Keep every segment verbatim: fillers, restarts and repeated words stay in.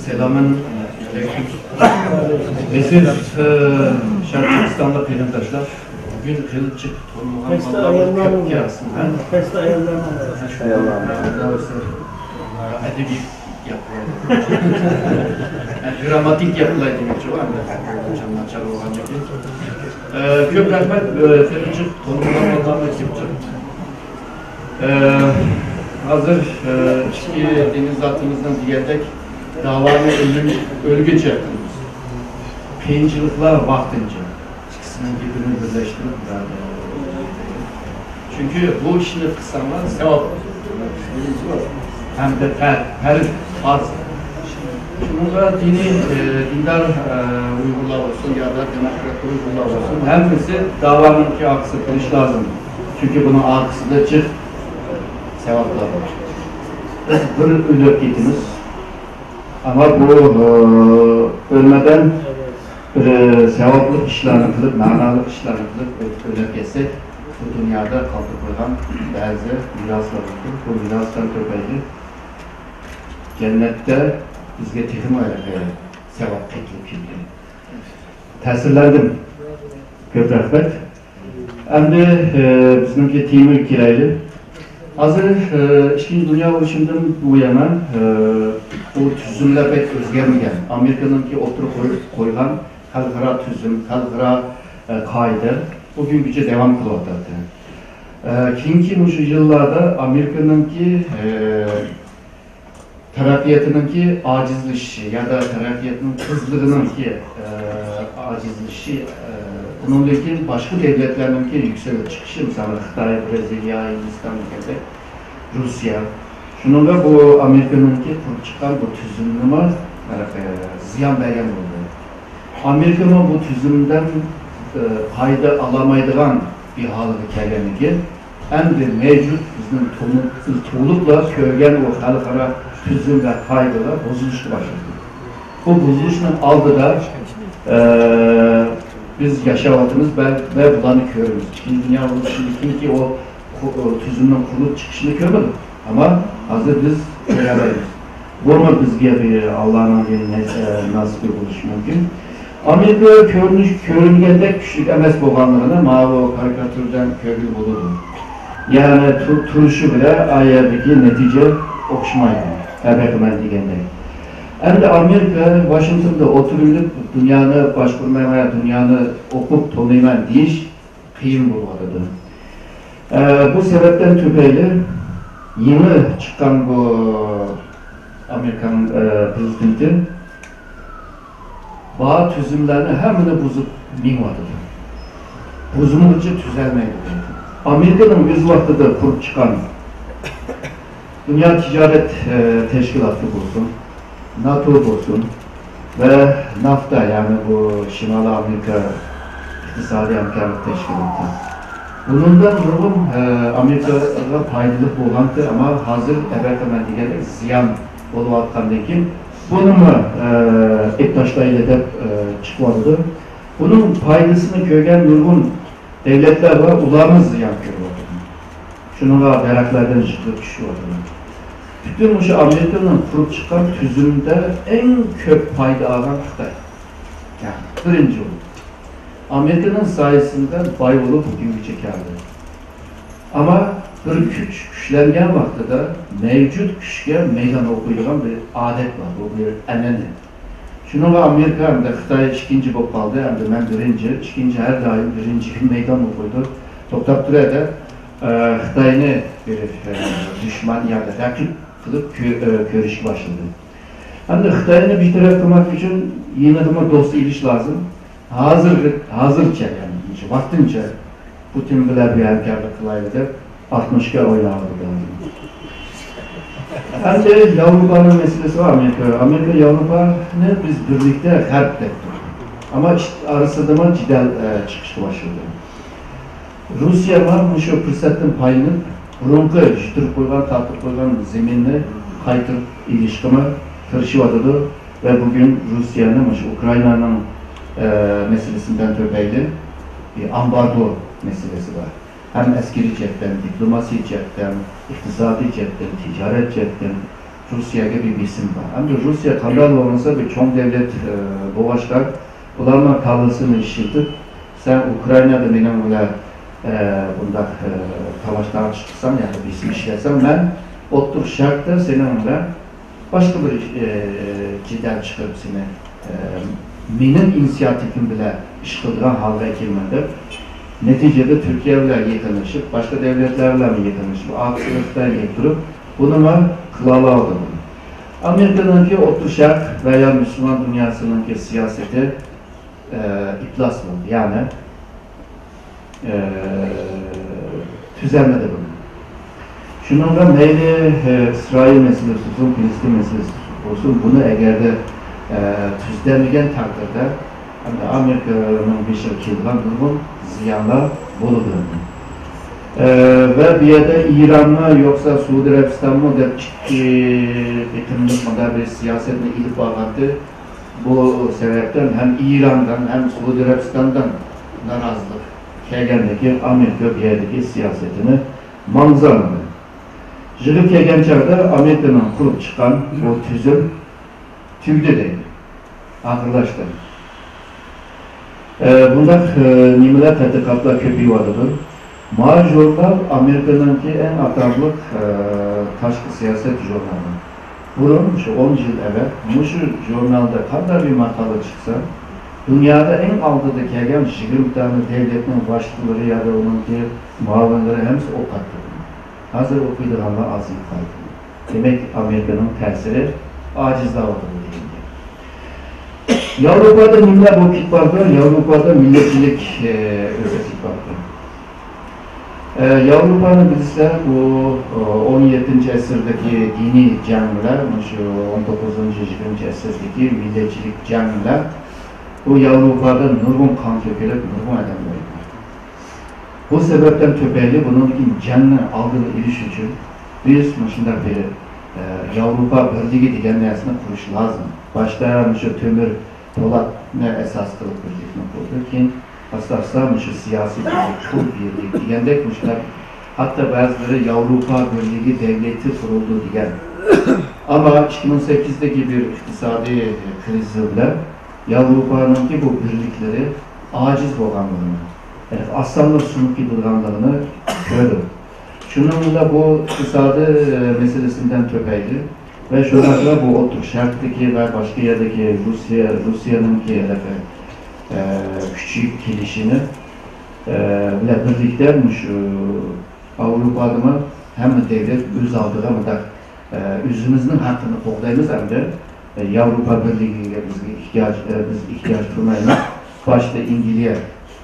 سالام ئەلەيكۇم. ئەزىز، ئە، شەرقىي تۈركىستانلىق قېرىنداشلار، بۈگۈن غىل چىقىپ تونۇلغان كۆپ كەلسۇن، ھە؟ ئەدەبىي گەپ قىلاي. گرامماتىك گەپ قىلاي دېمەكچى بولغان. ناچار بولغاندىكىن. ئە، كۆپ رەھمەت. ئە، تېخىچە تونۇمغا بولغان مەكتەپچە. ئە، ھازىر، ئە، ئىچكى دىنىي زاتىمىزنىڭ دېگەندەك داۋانى ئۆلۈم-، ئۆلگۈچە قىلىمىز. قىيىنچىلىقلار ۋاقتىنچە. ئىككىسىنىڭ گېپىنى بىرلەشتۈرۈپ بەردى. چۈنكى بۇ ئىشنى قىلساڭلار سەۋاب ھەمدە پەر-، پەرز، پەرز. شۇنىڭغا دىنىي، ئە، دىندار، ئە، ئۇيغۇرلار بولسۇن يا دا دېموكرات ئۇيغۇرلار بولسۇن، ھەممىسى داۋانىڭكى ئارقىسىدا تۇرۇش لازىم. چۈنكى بۇنىڭ ئارقىسىدا جىق سەۋابلار بار. بىز بىر ئۆلۈپ كېتىمىز. ئەمما بۇ، ئە، ئۆلمەدەن بىر ساۋابلىق ئىشلارنى قىلىپ، مەنالىق ئىشلارنى قىلىپ ئۆتۈپ ئۆلۈپ كەتسەك، بۇ دۇنيادا قالدۇرۇپ قويغان بەزى مىراسلار بولىدۇ. بۇ مىراسلار تۈپەيلى جەننەتتە بىزگە تېخىمۇ ھېلىقى ساۋاب قېتىلىپ كېلىدۇ. تەسىرلەندىم. كۆپ رەھمەت. ئەمدى، ئە، بىزنىڭكى تېمىگە كېلەيلى. ھازىر، ئە، ئىككىنچى دۇنيا ئۇرۇشىدىن بۇيان، ئە، بۇ تۈزۈملەر بەك ئۆزگەرمىگەن. ئامېرىكىنىڭكى ئوتتۇرىغا قويۇپ قويغان خەلقئارا تۈزۈم، خەلقئارا، ئە، قائىدە بۈگۈنگىچە داۋام قىلىۋاتاتتى. ئە، كېيىنكى مۇشۇ يىللاردا ئامېرىكىنىڭكى، ئە، تەرەققىياتىنىڭكى ئاجىزلىشىشى يا دا تەرەققىياتنىڭ تېزلىكىنىڭكى، ئە، ئاجىزلىشىشى، ئە، ئۇنىڭدىن كېيىن باشقا دۆلەتلەرنىڭكى يۈكسىلىپ چىقىشى، مىسالى خىتاي، بىرازىلىيە، ھىندىستان دېگەندەك، روسىيە. شۇنىڭغا بۇ ئامېرىكىنىڭكى قۇرۇپ چىققان بۇ تۈزۈمنىمۇ، ئە، زىيان بەرگەن بولدى. ئامېرىكىمۇ بۇ تۈزۈمدىن، ئە، پايدا ئالالمايدىغان بىر ھالغا كەلگەندىن كېيىن، ئەمدى مەۋجۇت بىزنىڭ تۇغۇلۇپ، بىز تۇغۇلۇپلا كۆرگەن ئۇ خەلقئارا تۈزۈم ۋە قائىدىلەر بۇزۇلۇشقا باشلىدى. بۇ بۇزۇلۇشنىڭ ئالدىدا، ئە، بىز ياشاۋاتىمىز ۋە، ۋە بۇلارنى كۆرىمىز. ئىككىنچى دۇنيا ئۇرۇشىدىن كېيىنكى ئۇ قۇ-، ئۇ تۈزۈمنىڭ قۇرۇلۇپ چىقىشىنى كۆرمىدۇق. ئەمما ھازىر بىز كۆرەلەيمىز. بۇمۇ بىزگە بىر ئاللانىڭ بىر نە-، ئە، ناسىپى بولۇشى مۇمكىن. ئامېرىكا كۆرۈنۈش-، كۆرۈنگەندەك كۈچلۈك ئەمەس بولغانلىقىنى ماۋۇ كارىكاتۇردىن كۆرگىلى بولىدۇ. يەنى تۇ-، تۇرۇشى بىلەن ئا يەردىكى نەتىجە ئوخشىمايدۇ. ھەبەقىمەن دېگەندەك. ئەمدى ئامېرىكا ۋاشىنگتوندا ئولتۇرۇۋېلىپ، دۇنيانى باشقۇرماي ۋە دۇنيانى ئوقۇپ تونۇيمەن دېيىش قىيىن بولۇۋاتىدۇ. ئە، بۇ سەۋەبتىن تۈپەيلى يېڭى چىققان بۇ ئامېرىكان، ئە، پرېزىدېنتى بار تۈزۈملەرنى ھەممىنى بۇزۇپ مېڭىۋاتىدۇ. بۇزمىغۇچە تۈزەلمەيدۇ دەيدۇ. ئامېرىكىنىڭ ئۆز ۋاقتىدا قۇرۇپ چىققان دۇنيا تىجارەت، ئە، تەشكىلاتى بولسۇن، ناتو بولسۇن ۋە نافتا، يەنى بۇ شىمالىي ئامېرىكا ئىقتىسادىي ھەمكارلىق تەشكىلاتى. بۇنىڭدىن نۇرغۇن، ئە، ئامېرىكىغا پايدىلىق بولغانتى، ئەمما ھازىر ئەبەقىمەن دېگەندەك زىيان بولۇۋاتقاندىن كېيىن، بۇنىمۇ، ئە، ئېلىپ تاشلايلى دەپ، ئە، چىقىۋاتىدۇ. بۇنىڭ پايدىسىنى كۆرگەن نۇرغۇن دۆلەتلەر بار، ئۇلارمۇ زىيان كۆرۈۋاتىدۇ. شۇنىڭغا دەرەخلەردىن يىقىلىپ چۈشۈۋاتىدۇ. پۈتۈن مۇشۇ ئامېرىكىنىڭ قۇرۇپ چىققان تۈزۈمدە ئەڭ كۆپ پايدا ئالغان خىتاي. يەنى بىرىنچى بولدى. ئامېرىكىنىڭ سايىسىدا باي بولۇپ بۈگۈنگىچە كەلدى. ئەمما بىر كۈچ كۈچلەنگەن ۋاقتىدا مەۋجۇت كۈچكە مەيدان ئوقۇيدىغان بىر ئادەت بار، بۇ بىر ئەنئەنە. شۇنىڭغا ئامېرىكا ھەمدە خىتاي ئىككىنچى بولۇپ قالدى، ھەمدە مەن بىرىنچى، ئىككىنچى ھەر دائىم بىرىنچىگە مەيدان ئوقۇيدۇ. توختاپ تۇرە-دە، ئە، خىتاينى بىر، ئە، دۈشمەن يا رەقىب قىلىپ كۆ-، ئە، كۆرۈشكە باشلىدى. ئەمدى خىتاينى بىر تەرەپ قىلماق ئۈچۈن يېنىغىمۇ دوست ئېلىش لازىم. ھازىر، ھازىرچە، يەنى مۇشۇ ۋاقتىنچە پۇتىن بىلەن بىر ھەمكارلىق قىلايلى دەپ، ئاتمىشكە ئويلاۋاتىدۇ. ئەمدى ياۋروپانىڭ مەسىلىسى بار، ئامېرىكا. ئامېرىكا ياۋروپانى بىز بىرلىكتە غەرب دەپتۇ. ئەمما ئىچ-، ئارىسىدىمۇ جېدەل، ئە، چىقىشقا باشلىدى. روسىيەمۇ مۇشۇ پۇرسەتتىن پايدىلىنىپ، بۇرۇنقى يىتتۈرۈپ قويغان، تارتىپ قويغان زېمىننى قايتۇرۇپ ئېلىشقىمۇ تىرىشىۋاتىدۇ. ۋە بۈگۈن روسىيەنى مۇشۇ ئۇكرائىنانىڭ، ئە، مەسىلىسىدىن تۆپەيلى، ئە، ئامبارگو مەسىلىسى بار. ھەم ئەسكىرىي جەھەتتىن، دىپلوماسىيە جەھەتتىن، ئىقتىسادىي جەھەتتىن، تىجارەت جەھەتتىن، روسىيەگە بىر بېسىم بار. ئەمدى روسىيە قانداق بولمىسا بىر چوڭ دۆلەت، ئە، بولغاچقا، ئۇلارنىڭ كاللىسىنى ئىشلىتىپ، سەن ئۇكرائىنادا مېنىڭ بىلەن، ئە، بۇنداق، ئە، تاۋاشتاغا چىقساڭ ياكى بېسىم ئىشلەتسەڭ، مەن ئوتتۇرا شەرقتە سېنىڭ بىلەن باشقا بىر، ئە، جېدەل چىقىرىپ سېنى، ئە، مېنىڭ ئىنىسىياتىپىم بىلەن ئىش قىلىدىغان ھالغا ئەكېلىمەن دەپ، نەتىجىدە تۈركىيە بىلەن يېقىنلىشىپ، باشقا دەۋلەتلەر بىلەن يېقىنلىشىپ، ئارقىسىدا خىتاينى ئېلىپ تۇرۇپ، بۇنىمۇ قىلالاۋاتىدۇ. ئامېرىكىنىڭكى ئوتتۇرا شەرق ۋە يا مۇسۇلمان دۇنياسىنىڭكى سىياسىتى، ئە، ئىپلاس بولدى. يەنى، ئە، تۈزەلمىدى بۇ. شۇنىڭغا مەيلى، ئە، ئىسرائىل مەسىلىسى بولسۇن، پىلىستىن مەسىلىسى بولسۇن، بۇنى ئەگەردە، ئە، تۈزىتەلمىگەن تەقدىردە، ئەمدى ئامېرىكىنىڭ بېشىغا كېلىدىغان نۇرغۇن زىيانلار بولىدۇ. ئە، ۋە بۇ يەردە ئىرانمۇ يوقسا سەئۇدى ئەرەبىستانمۇ دەپ ئىككى بېقىملىق مۇنداق بىر سىياسەتنى ئېلىپ بارغانتى. بۇ سەۋەبتىن ھەم ئىراندىن، ھەم سەئۇدى ئەرەبىستاندىن نارازىلىق كەلگەندىن كېيىن، ئامېرىكا بۇ يەردىكى سىياسىتىنى ماڭزالىدى. يىغىپ كەلگەن چاغدا ئامېرىكىنىڭ قۇرۇپ چىققان بۇ تۈزۈم تۈگىدى دەيدۇ، ئاخىرلاشتى. ئە، بۇنداق، ئە، نېمىلەر، تەتقىقاتلار كۆپىيىۋاتىدۇ. ما ژۇرنال ئامېرىكىنىڭكى ئەڭ ئاتاقلىق، ئە، تاشقى سىياسەت ژۇرنالى. بۇرۇن، شۇ ئون يىل ئەۋەل، مۇشۇ ژۇرنالدا قانداق بىر ماقالە چىقسا، دۇنيادا ئەڭ ئالدىدا كەلگەن يىگىرمە دانە دۆلەتنىڭ باشلىقلىرى يا بۇنىڭكى مۇئاۋىنلىرى ھەممىسى ئوقۇيتتى. ھازىر ئوقۇيدىغانلار ئازىيىپ قالدى. دېمەك، ئامېرىكىنىڭ تەسىرى ئاجىزلاۋاتىدۇ دېگەن گەپ. ياۋروپادا نېمىلەر بولۇپ كېتىپ بارىدۇ؟ ياۋروپادا مىللەتچىلىك، ئە، ئۆسۈپ كېتىپ بارىدۇ. ئە، ياۋروپانى بىلسىلەر، بۇ، ئە، ئون يەتتىنچى ئەسىردىكى دىنىي جەڭ بىلەن مۇشۇ ئون توققۇزىنچى، يىگىرمىنچى ئەسىردىكى مىللەتچىلىك جەڭ بىلەن بۇ ياۋروپادا نۇرغۇن قان تۆكۈلۈپ، نۇرغۇن ئادەم ئۆلگەن. بۇ سەۋەبتىن تۈپەيلى بۇنىڭدىكى جەڭنىڭ ئالدىنى ئېلىش ئۈچۈن بىز مۇشۇنداق بىر، ئە، ياۋروپا بىرلىكى دېگەن نەرسىنى قۇرۇش لازىم. باشتا مۇشۇ تۆمۈر پولاتنى ئاساس قىلىپ بىرلىكنى قۇردى. كېيىن ئاستا-ئاستا مۇشۇ سىياسىي بىرلىك، پۇل بىرلىك دېگەندەك مۇشۇنداق، ھەتتا بەزىلىرى ياۋروپا بىرلىكى دۆلىتى قۇرۇلىدۇ دېگەن. ئەمما ئىككى مىڭ سەككىزدىكى بىر ئىقتىسادىي كرىزىس بىلەن ياۋروپانىڭكى بۇ بىرلىكلىرى ئاجىز بولغانلىقىنى، يەنى ئاسانلا سۇنۇپ كېتىدىغانلىقىنى كۆردۇق. شۇنىڭ بىلەن بۇ ئىقتىسادىي مەسىلىسىدىن تۈپەيلى ۋە شۇنداقلا بۇ ئوتتۇرا شەرقتىكى ۋە باشقا يەردىكى روسىيە، روسىيەنىڭكى ھېلىقى، ئە، كۈچىيىپ كېلىشىنى، ئە، بىلەن بىرلىكتە مۇشۇ ئاۋروپادىمۇ ھەممە دۆلەت ئۆز ئالدىغا مۇنداق، ئە، ئۆزىمىزنىڭ ھەققىنى قوغدايمىز ھەمدە، ئە، ياۋروپا بىرلىكىگە بىزگە ئېھتىياج، ئە، بىز ئېھتىياج تۇرمايمىز. باشتا ئىنگلىيە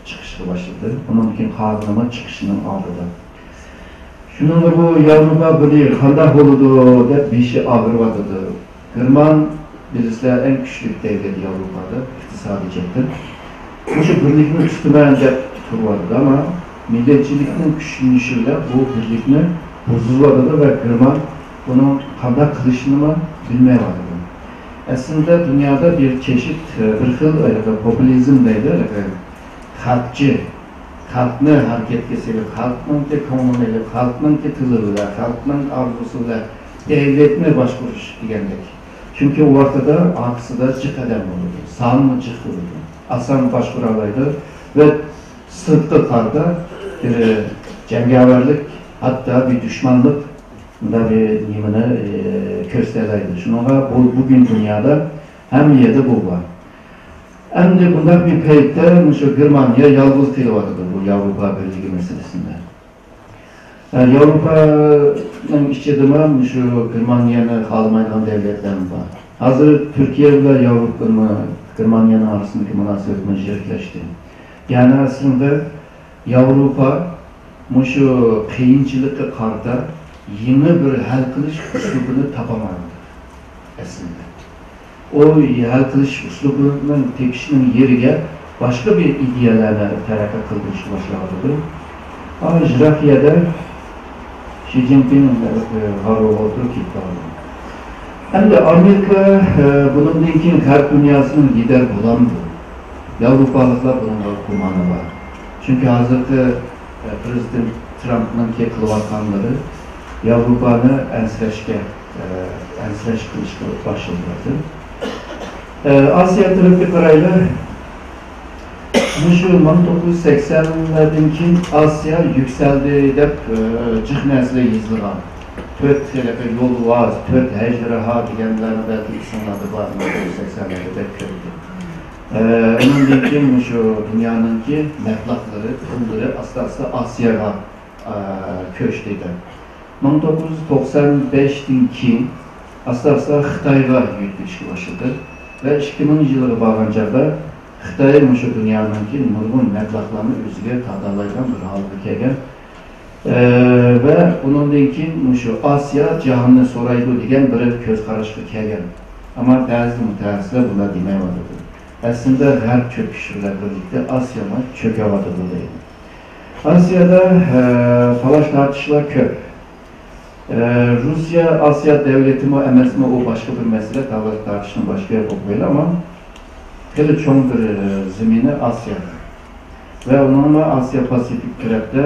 چىقىشقا باشلىدى. ئۇنىڭدىن كېيىن قالغىنىمۇ چىقىشىنىڭ ئالدىدا. شۇنىڭغا بۇ ياۋروپا بىرلىكى قانداق بولىدۇ دەپ بېشى ئاغرىۋاتىدۇ. گېرمان، بىلىسىلەر، ئەڭ كۈچلۈك دۆلەت ياۋروپادا ئىقتىسادىي جەھەتتىن. مۇشۇ بىرلىكنى تۇتىمەن دەپ تۇرۇۋاتىدۇ، ئەمما مىللەتچىلىكنىڭ كۈچلىنىشى بىلەن بۇ بىرلىكنى بۇزۇۋاتىدۇ ۋە گېرمان بۇنىڭ قانداق قىلىشىنىمۇ بىلمەيۋاتىدۇ. ئەسلىدە دۇنيادا بىر چېشىت، بىر خىل، ئە، پوپۇلىزم دەيدۇ، ئە، خەلقچى، خەلقنى ھەرىكەتكە سېلىپ، خەلقنىڭكى كۆڭلىنى ئېلىپ، خەلقنىڭكى تىلى بىلەن، خەلقنىڭ ئارزۇسى بىلەن دۆلەتنى باشقۇرۇش دېگەندەك. چۈنكى ئۇ ۋاقتىدا ئارقىسىدا جىق ئادەم بولىدۇ، سانمۇ جىق بولىدۇ، ئاسان باشقۇرالايدۇ ۋە سىرتقا قارىتا بىر جەڭگەۋەرلىك، ھەتتا بىر دۈشمەنلىك، مۇنداق بىر نېمىنى، ئى، كۆرسىتەلەيدۇ. شۇنىڭغا بۇ، بۈگۈن دۇنيادا ھەممە يەردە بۇ بار. ئەمدى بۇنداق بىر پەيتتە مۇشۇ گېرمانىيە يالغۇز قېلىۋاتىدۇ بۇ ياۋروپا بىرلىكى مەسىلىسىندە. ئە، ياۋروپانىڭ ئىچىدىمۇ مۇشۇ گېرمانىيەنى خالىمايدىغان دۆلەتلەرمۇ بار. ھازىر تۈركىيە بىلەن ياۋروپا، گېرمانىيەنىڭ ئارىسىندىكى مۇناسىۋەتمۇ يىرىكلەشتى. يەنى ئەسلىدە ياۋروپا مۇشۇ قىيىنچىلىققا قارىتا يېڭى بىر ھەل قىلىش ئۇسلۇبىنى تاپالمايۋاتىدۇ ئەسلىدە. ئۇ ھەل قىلىش ئۇسلۇبىنىڭ تېپىشنىڭ يېرىگە باشقا بىر ئىدىيەلەرنى تەرەققىي قىلدۇرۇشقا باشلاۋاتىدۇ. ئا، يىراق يەردە شى جىنپىڭ، ئە، غارۇغا ئولتۇرۇپ كېتىپ قالدى. ئەمدى ئامېرىكا، ئە، بۇنىڭدىن كېيىن غەرب دۇنياسىنىڭ لىدىرى بولامدۇ؟ ياۋروپالىقلار بۇنىڭغا گۇمانى بار. چۈنكى ھازىرقى، ئە، پىرېزىدېنت ترامپنىڭكى قىلىۋاتقانلىرى ياۋروپانى ئەنسىرەشكە، ئەنسىرەش قىلىشقا باشلىدى. ئاسىيا تەرەپكە قارايلى. مۇشۇ مىڭ توققۇز يۈز سەكسەنلەردىن كېيىن ئاسىيا يۈكسەلدى دەپ، ئە، جىق نەرسىلەر يېزىلغان. تۆت ھېلىقى يولۋاس، تۆت ئەجدىرھا دېگەنلەرنى بەلكى ئېسىڭلاردا بار، مىڭ توققۇز يۈز سەكسەنلەردە بەك كۆپ ئىدى. ئە، ئۇنىڭدىن كېيىن مۇشۇ دۇنيانىڭكى مەبلەغلىرى، پۇللىرى ئاستا-ئاستا ئاسىياغا، ئە، كۆچتى دەپ. مىڭ توققۇز يۈز توقسان بەشتىن كېيىن ئاستا-ئاستا خىتايغا يۆتكىلىشكە باشلىدى ۋە ئىككى مىڭىنچى يىلغا بارغان چاغدا خىتاي مۇشۇ دۇنيانىڭكى نۇرغۇن مەبلەغلەرنى ئۆزىگە تارتالايدىغان بىر ھالغا كەلگەن. ئە، ۋە ئۇنىڭدىن كېيىن مۇشۇ ئاسىيا جاھاننى سورايدۇ دېگەن بىر كۆز قاراشقا كەلگەن. ئەمما بەزى مۇتەخەسسىسلەر بۇنداق دېمەيۋاتىدۇ. ئەسلىدە غەرب چۆكۈشى بىلەن بىرلىكتە ئاسىيامۇ چۆكۈۋاتىدۇ دەيدۇ. ئاسىيادا، ئە، تالاش تارتىشلار كۆپ. ئە، روسىيە ئاسىيا دەۋلىتىمۇ ئەمەسمۇ، ئۇ باشقا بىر مەسىلە، تالاش تارتىشنى باشقا يەرگە قويۇپ قويايلى، ئەمما خېلى چوڭ بىر، ئە، زېمىنى ئاسىيادا. ۋە ئۇنىڭمۇ ئاسىيا پاسىفىك تەرەپتە،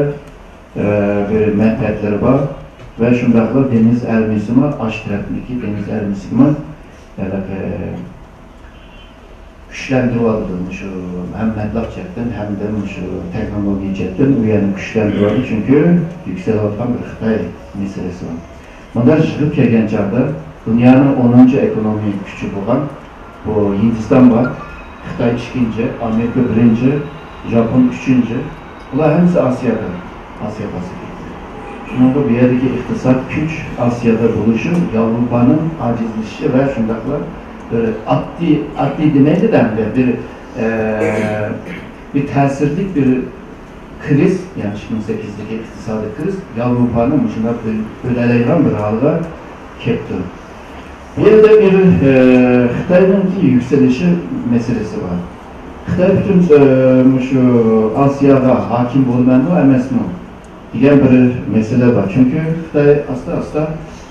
ئە، بىر مەنپەئەتلىرى بار ۋە شۇنداقلا دېڭىز ئارمىيىسىمۇ ئاشۇ تەرەپتىكى دېڭىز ئارمىيىسىگىمۇ ھېلىقى كۈچلەندۈرۈۋاتىدۇ. مۇشۇ ھەم مەبلەغ جەھەتتىن، ھەمدە مۇشۇ تېخنولوگىيە جەھەتتىن ئۇ يەرنى كۈچلەندۈرۈۋاتىدۇ، چۈنكى يۈكسىلىۋاتقان بىر خىتاي مەسىلىسى بار. مۇنداق يىغىپ كەلگەن چاغدا دۇنيانىڭ ئونىنچى ئېكونومىيە كۈچى بولغان بۇ ھىندىستان بار، خىتاي ئىككىنچى، ئامېرىكا بىرىنچى، ژاپون ئۈچىنچى. بۇلار ھەممىسى ئاسىيادا، ئاسىيا پاسىفىكتا. شۇنىڭغا بۇ يەردىكى ئىقتىساد كۈچ ئاسىيادا بولۇشى، ياۋروپانىڭ ئاجىزلىشىشى ۋە شۇنداقلا بىر ئاددىي، ئاددىي دېمەيلى-دە، بىر، ئە، بىر تەسىرلىك بىر كىرىز، يەنى ئىككى مىڭ سەككىزدىكى ئىقتىسادىي كىرىز ياۋروپانى مۇشۇنداق بۆل-، بۆلەلەيدىغان بىر ھالغا كەپتۇ. بۇ يەردە بىر، ئە، خىتاينىڭكى يۈكسىلىشى مەسىلىسى بار. خىتاي پۈتۈن، ئە، مۇشۇ ئاسىياغا ھاكىم بولىمەنمۇ، ئەمەسمۇ دېگەن بىر مەسىلە بار. چۈنكى خىتاي ئاستا-ئاستا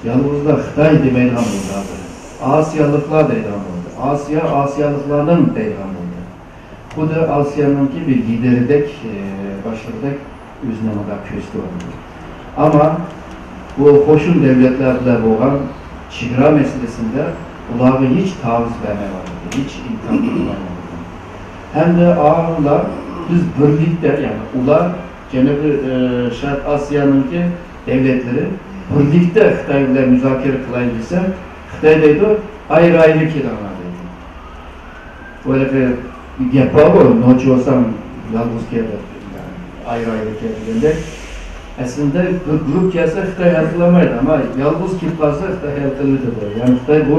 يالغۇزلا خىتاي دېمەيدىغان بولدى ھازىر. ئاسىيالىقلار دەيدىغان بولدى. ئاسىيا، ئاسىيالىقلارنىڭ دەيدىغان بولدى. خۇددى ئاسىيانىڭكى بىر لىدېرىدەك، ئە، باشلىقىدەك ئۆزىنى مۇنداق كۆرسىتىۋاتىدۇ. ئەمما بۇ قوشۇن دۆلەتلەر بىلەن بولغان چېگرا مەسىلىسىندە ئۇلارغا ھېچ تاۋۇز بەرمەيۋاتىدۇ، ھېچ ئىمكان بەرمەيۋاتىدۇ. ھەمدە ئاڭلار بىز بىرلىكتە، يەنى ئۇلار جەنۇبىي، ئە، شەرق ئاسىيانىڭكى دۆلەتلىرى بىرلىكتە خىتاي بىلەن مۇزاكىرە قىلايلى دېسە، خىتاي دەيدۇ، ئايرىلىپ كېلىڭلار دەيدۇ. بۇ ھېلىقى گەپ بارغۇ، نوچى بولساڭ يالغۇز كەل دەپ، ئايرىلىپ كەل دېگەندەك. ئەسلىدە بىر گۇرۇپ كەلسە خىتاي ھەل قىلالمايدۇ، ئەمما يالغۇز كېلىپ قالسا خىتاي ھەل قىلىۋېتىدۇ. يەنى خىتاي بۇ،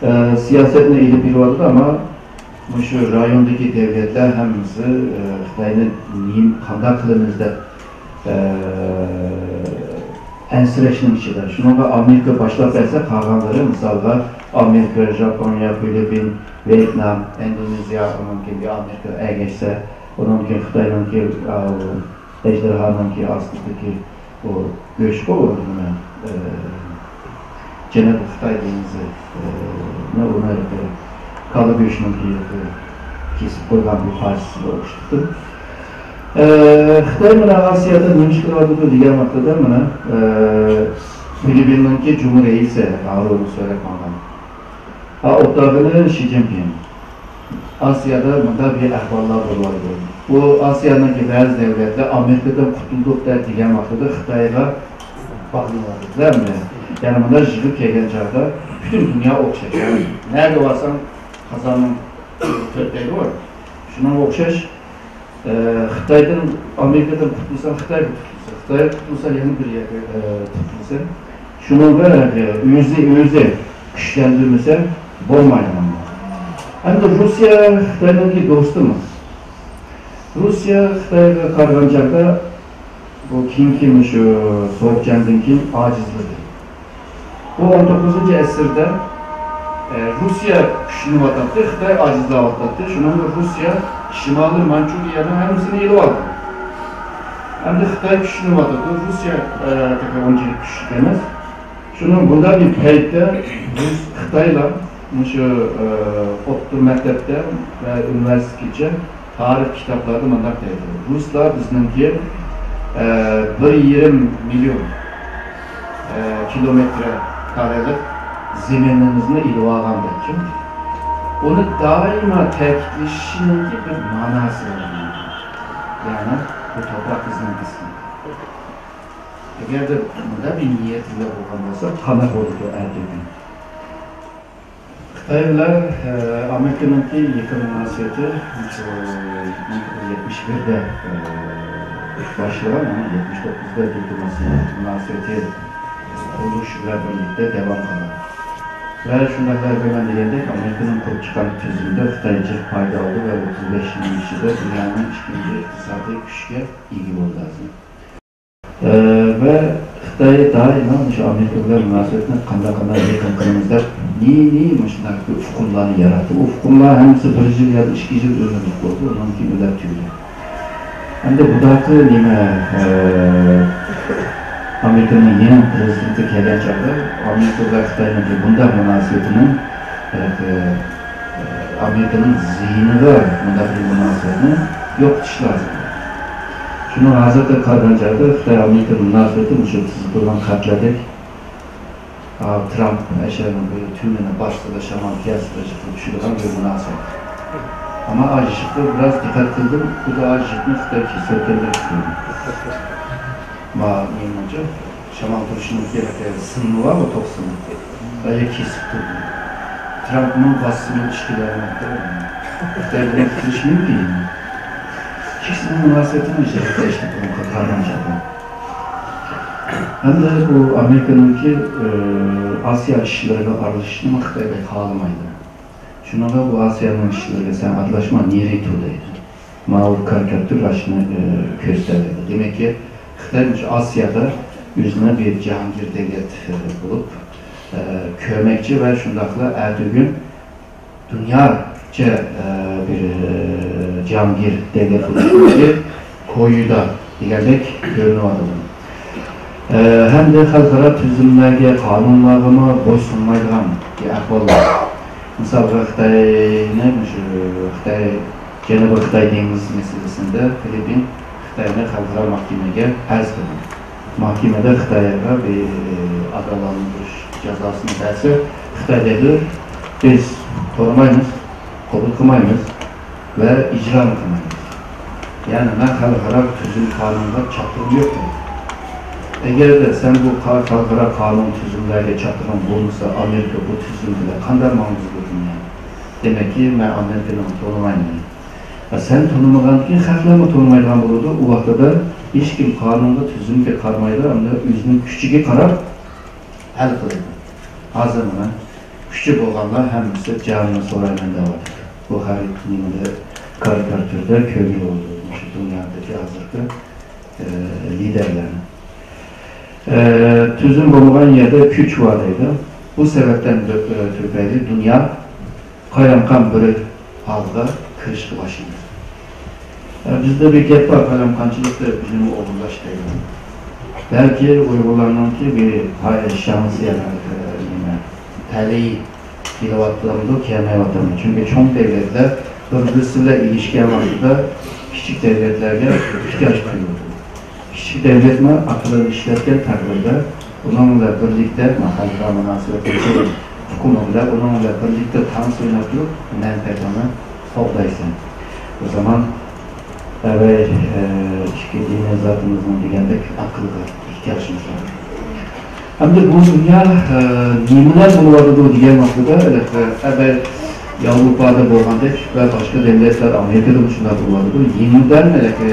ئە، سىياسەتنى ئېلىپ بېرىۋاتىدۇ، ئەمما مۇشۇ رايوندىكى دۆلەتلەر ھەممىسى، ئە، خىتاينى نېمە، قانداق قىلىمىز دەپ، ئە، ئەنسىرەشنىڭ ئىچىدە. شۇنىڭغا ئامېرىكا باشلاپ بەرسە، قالغانلىرى، مىسالغا، ئامېرىكا، ژاپونىيە، فىلىپپىن، ۋيېتنام، ئىندونېزىيە، ئۇنىڭدىن كېيىن ئامېرىكا ئەگەشسە، ئۇنىڭدىن كېيىن خىتاينىڭكى، ئە، ئەجدىھانىڭكى ئاستىدىكى ئۇ گۆشقۇ، ئۇ نېمە، ئى، جەنۇبىي خىتاي دېڭىزى، ئى، نى، ئۇنى ھېلىقى كالا گۆشىنىڭكى ھېلىقى كېسىپ قويغان بىر پارچىسىغا ئوخشىتىپتۇ. ئى، خىتاي مانا ئاسىيادا نېمە ئىش قىلىۋاتىدۇ دېگەن ۋاقتىدا، مانا، ئى، فىلىپپىننىڭكى جۇمھۇر رەئىسى ھازىر ئۇنى سۆزلەپ ماڭغان. ھا، ئوتتۇرىغىنى شى جىنپىڭ. ئاسىيادا مۇنداق بىر ئەھۋاللار بولۇۋاتىدۇ. بۇ ئاسىيانىڭكى بەزى دۆلەتلەر ئامېرىكىدىن قۇتۇلدۇق دە دېگەن ۋاقتىدا خىتايغا باغلىنىۋاتىدۇ ئەمدى. يەنى مۇنداق يىغىپ كەلگەن چاغدا پۈتۈن دۇنيا ئوخشاش. نەگە بارساڭ قازاننىڭ تۆت دەيدىغۇ. شۇنىڭغا ئوخشاش. ئە، خىتايدىن، ئامېرىكىدىن قۇتۇلساڭ، خىتايغا قۇتۇلساڭ، خىتايغا قۇتۇلساڭ، يەنە بىر يەرگە، ئە، قۇتۇلساڭ. شۇنىڭغا، ئە، ئۆزى، ئۆزى كۈچلەندۈرمىسە بولمايدۇ. ئەمدى روسىيە خىتاينىڭكى دوستىمۇ؟ روسىيە خىتايغا قارىغان چاغدا بۇ كېيىنكى مۇشۇ سوغۇق جەڭدىن كېيىن ئاجىزلىدى. بۇ ئون توققۇزىنچى ئەسىردە، ئە، روسىيە كۈچلىنىۋاتاتتى، خىتاي ئاجىزلاۋاتاتتى. شۇنىڭدا روسىيە شىمالىي مانچۇرىيەنىڭ ھەممىسىنى ئېلىۋالدى. ئەمدى خىتاي كۈچلىنىۋاتىدۇ، روسىيە، ئە، تېخى ئۇنچىلىك كۈچلۈك ئەمەس. شۇنىڭ بۇنداق بىر پەيتتە بىز خىتايلار مۇشۇ، ئە، ئوتتۇرا مەكتەپتە ۋە ئۇنىۋېرسىتېتكىچە تارىخ كىتابلاردا مۇنداق دەيدۇ، رۇسلار بىزنىڭكى، ئە، بىر يېرىم مىليون، ئە، كىلومېتىر، ئە، ئارىلىق زېمىنىمىزنى ئېلىۋالغاندەك، ئۇنى دائىما تەكىتلىشىنىڭكى بىر ماناسى بار. يەنى بۇ تۇپراق بىزنىڭ ئەسلىدە. ئەگەردە مۇنداق بىر نىيەتلەر بولغان بولسا، قانداق بولىدۇ ئەتىگۈن؟ خىتاي بىلەن، ئە، ئامېرىكىنىڭكى يېقىن مۇناسىۋىتى، ئە، مىڭ توققۇز يۈز يەتمىش بىردە، ئە، باشلىغان، ئەمما يەتمىش توققۇزدا دىپلوماتىيە مۇناسىۋىتى قۇرۇلۇشى بىلەن بىرلىكتە داۋام قىلغان. ۋە شۇنداقلا ئەگەر مەن دېگەندەك، ئامېرىكىنىڭ قۇرۇپ چىققان تۈزۈمدە خىتاي جىق پايدا ئالدى ۋە ئوتتۇز بەش يىلنىڭ ئىچىدە دۇنيانىڭ ئىككىنچى ئىقتىسادىي كۈچكە ئىگە بولدى ھازىر. ئە، ۋە خىتاي دائىما مۇشۇ ئامېرىكا بىلەن مۇناسىۋەتنى قانداق، قانداق يېقىن قىلىمىز دەپ، نى، نى مۇشۇنداق بىر ئۇقۇملارنى ياراتتى. ئۇ ئۇقۇملار ھەممىسى بىر يىل يا ئىككى يىل ئۆمۈرلۈك بولدى، ئۇنىڭ كېيىن ئۆلۈپ تۈگىدى. ئەمدى بۇداقى نېمە، ئە، ئامېرىكىنىڭ يېڭى پرېزىدېنتى كەلگەن چاغدا ئامېرىكا بىلەن خىتاينىڭكى بۇنداق مۇناسىۋىتىنىڭ، ئە، ئامېرىكىنىڭ زىيىنىغا مۇنداق بىر مۇناسىۋەتنى يوقىتىش لازىم. شۇنىڭ ھازىرقى قارىغان چاغدا خىتاي ئامېرىكا مۇناسىۋىتى مۇشۇ تىزىلغان خەتلەردەك، ئا، ترامپ ئەشەنىڭ بىر تۈۋىنى باسسىلا، شامال كەلسىلا، چىقىپ چۈشىدىغان بىر مۇناسىۋەت. ئەمما ئا يىشىققا بىراز دىققەت قىلدىم، خۇدا ئا يىشىقنى خىتاي كېسىۋەتكەندەك تۇتۇلدى. ما، نېمىنچە، شامال تۇرۇشنىڭكى سىمى بارغۇ، توك سىمى. بايا كېسىپ تۇردى. ترامپنىڭ باسسىمۇ ئىش كېلەلمەپتۇ. خىتاي بىلەن قىلىش مۇمكىن. ئىككىسىنىڭ مۇناسىۋىتىنى ئۆزگەرتىش بۇنىڭغا قارىغان چاغدا. ھەمدە بۇ ئامېرىكىنىڭكى، ئى، ئاسىيا ئىشلىرىغا ئارىلىشىشنى خىتاي بەك خالىمايدۇ. شۇنىڭغا بۇ ئاسىيانىڭ ئىشلىرىغا سەن ئارىلاشما، نېرى تۇر دەيدۇ. ماۋۇ كارىكاتۇر ئاشۇنى، ئى، كۆرسىتەلەيدۇ. دېمەككى، خىتاي مۇشۇ ئاسىيادا ئۆزىنى بىر جاھانگىر دۆلەت، ئى، بولۇپ، ئى، كۆرمەكچى ۋە شۇنداقلا ئەتىگۈن دۇنياچە، ئە، بىر، ئە، جاھانگىر دۆلەت بولۇشىدىكى كويىدا دېگەندەك كۆرۈنۈۋاتىدۇ. ئە، ھەمدە خەلقئارا تۈزۈملەرگە، قانۇنلارغىمۇ بويسۇنمايدىغان بىر ئەھۋال بار. مىسالغا، خىتاينى، مۇشۇ خىتاي، جەنۇبىي خىتاي دېڭىزى مەسىلىسىندە فىلىپپىن خىتاينى خەلقئارا مەھكىمىگە ئەرز قىلغان. مەھكىمىدە خىتايغا بىر ئاگاھلاندۇرۇش جازاسىنى بەرسە، خىتاي دەيدۇ، بىز تونۇمايمىز، قوبۇل قىلمايمىز ۋە ئىجرامۇ قىلمايمىز. يەنى مەن خەلقئارا تۈزۈم قانۇنغا چاتىقىم يوق دەيدۇ. ئەگەردە سەن بۇ قا-، خەلقئارا قانۇن تۈزۈملەرگە چاتىقىڭ بولمىسا، ئامېرىكا بۇ تۈزۈم بىلەن قانداق ماڭغۇزىدۇ دۇنيانى؟ دېمەككى، مەن ئامېرىكىنى تونۇمايمەن. سەن تونۇمىغاندىكىن خەقلەرمۇ تونۇمايدىغان بولىدۇ. ئۇ ۋاقتىدا ھېچكىم قانۇنغا، تۈزۈمگە قارىمايدۇ، ئەمدى ئۆزىنىڭ كۈچىگە قاراپ ھەل قىلىدۇ. ھازىر مانا كۈچى بولغانلار ھەممىسى جانىنى سورايمەن دەۋاتىدۇ. بۇ خەرىت نېمىدە، كارىكاتۇردا كۆرگىلى بولىدۇ. مۇشۇ دۇنيادىكى ھازىرقى، ئە، لىدەرلەرنى. ئە، تۈزۈم بولمىغان يەردە كۈچ بار دەيدۇ. بۇ سەۋەبتىن تۈپەيلى دۇنيا قايرامقان بىر ھالغا كىرىشكە باشلىدى. ئە، بىزدە بىر گەپ بار، قايرامقانچىلىقتا بىلىمنى ئوغرىلاش دەيدۇ. بەلكى ئۇيغۇرلارنىڭكى بىر پاي-، شانسى، يەنى، ئە، نېمە، تەلىيى كېلىۋاتامدۇ، كەلمەيۋاتامدۇ؟ چۈنكى چوڭ دۆلەتلەر بىر-بىرسى بىلەن ئېلىشكەن ۋاقتىدا كىچىك دۆلەتلەرگە ئېھتىياج تۇيۇلىدۇ. كىچىك دۆلەتمۇ ئەقلىنى ئىشلەتكەن تەقدىردە، ئۇنىڭ بىلەن بىرلىكتە خەلقئارا مۇناسىۋەتنىڭ ئۇقۇمى بىلەن ئۇنىڭ بىلەن بىرلىكتە تانسا ئويناپ تۇرۇپ، مەنپەئەتىنى قوغدايسەن. بۇ زامان ئەۋەي، ئىككى دىنىي زاتىمىزنىڭ دېگەندەك ئەقىلگە ئېھتىياجىمىز بار. ئەمدى بۇ دۇنيا، ئە، نېمىلەر بولۇۋاتىدۇ دېگەن ۋاقتىدا، ئەلۋەتتە، ئەۋەل ياۋروپادا بولغاندەك ۋە باشقا دۆلەتلەر، ئامېرىكىدىمۇ شۇنداق بولۇۋاتىدۇ. يېڭىدىن، ئەلۋەتتە،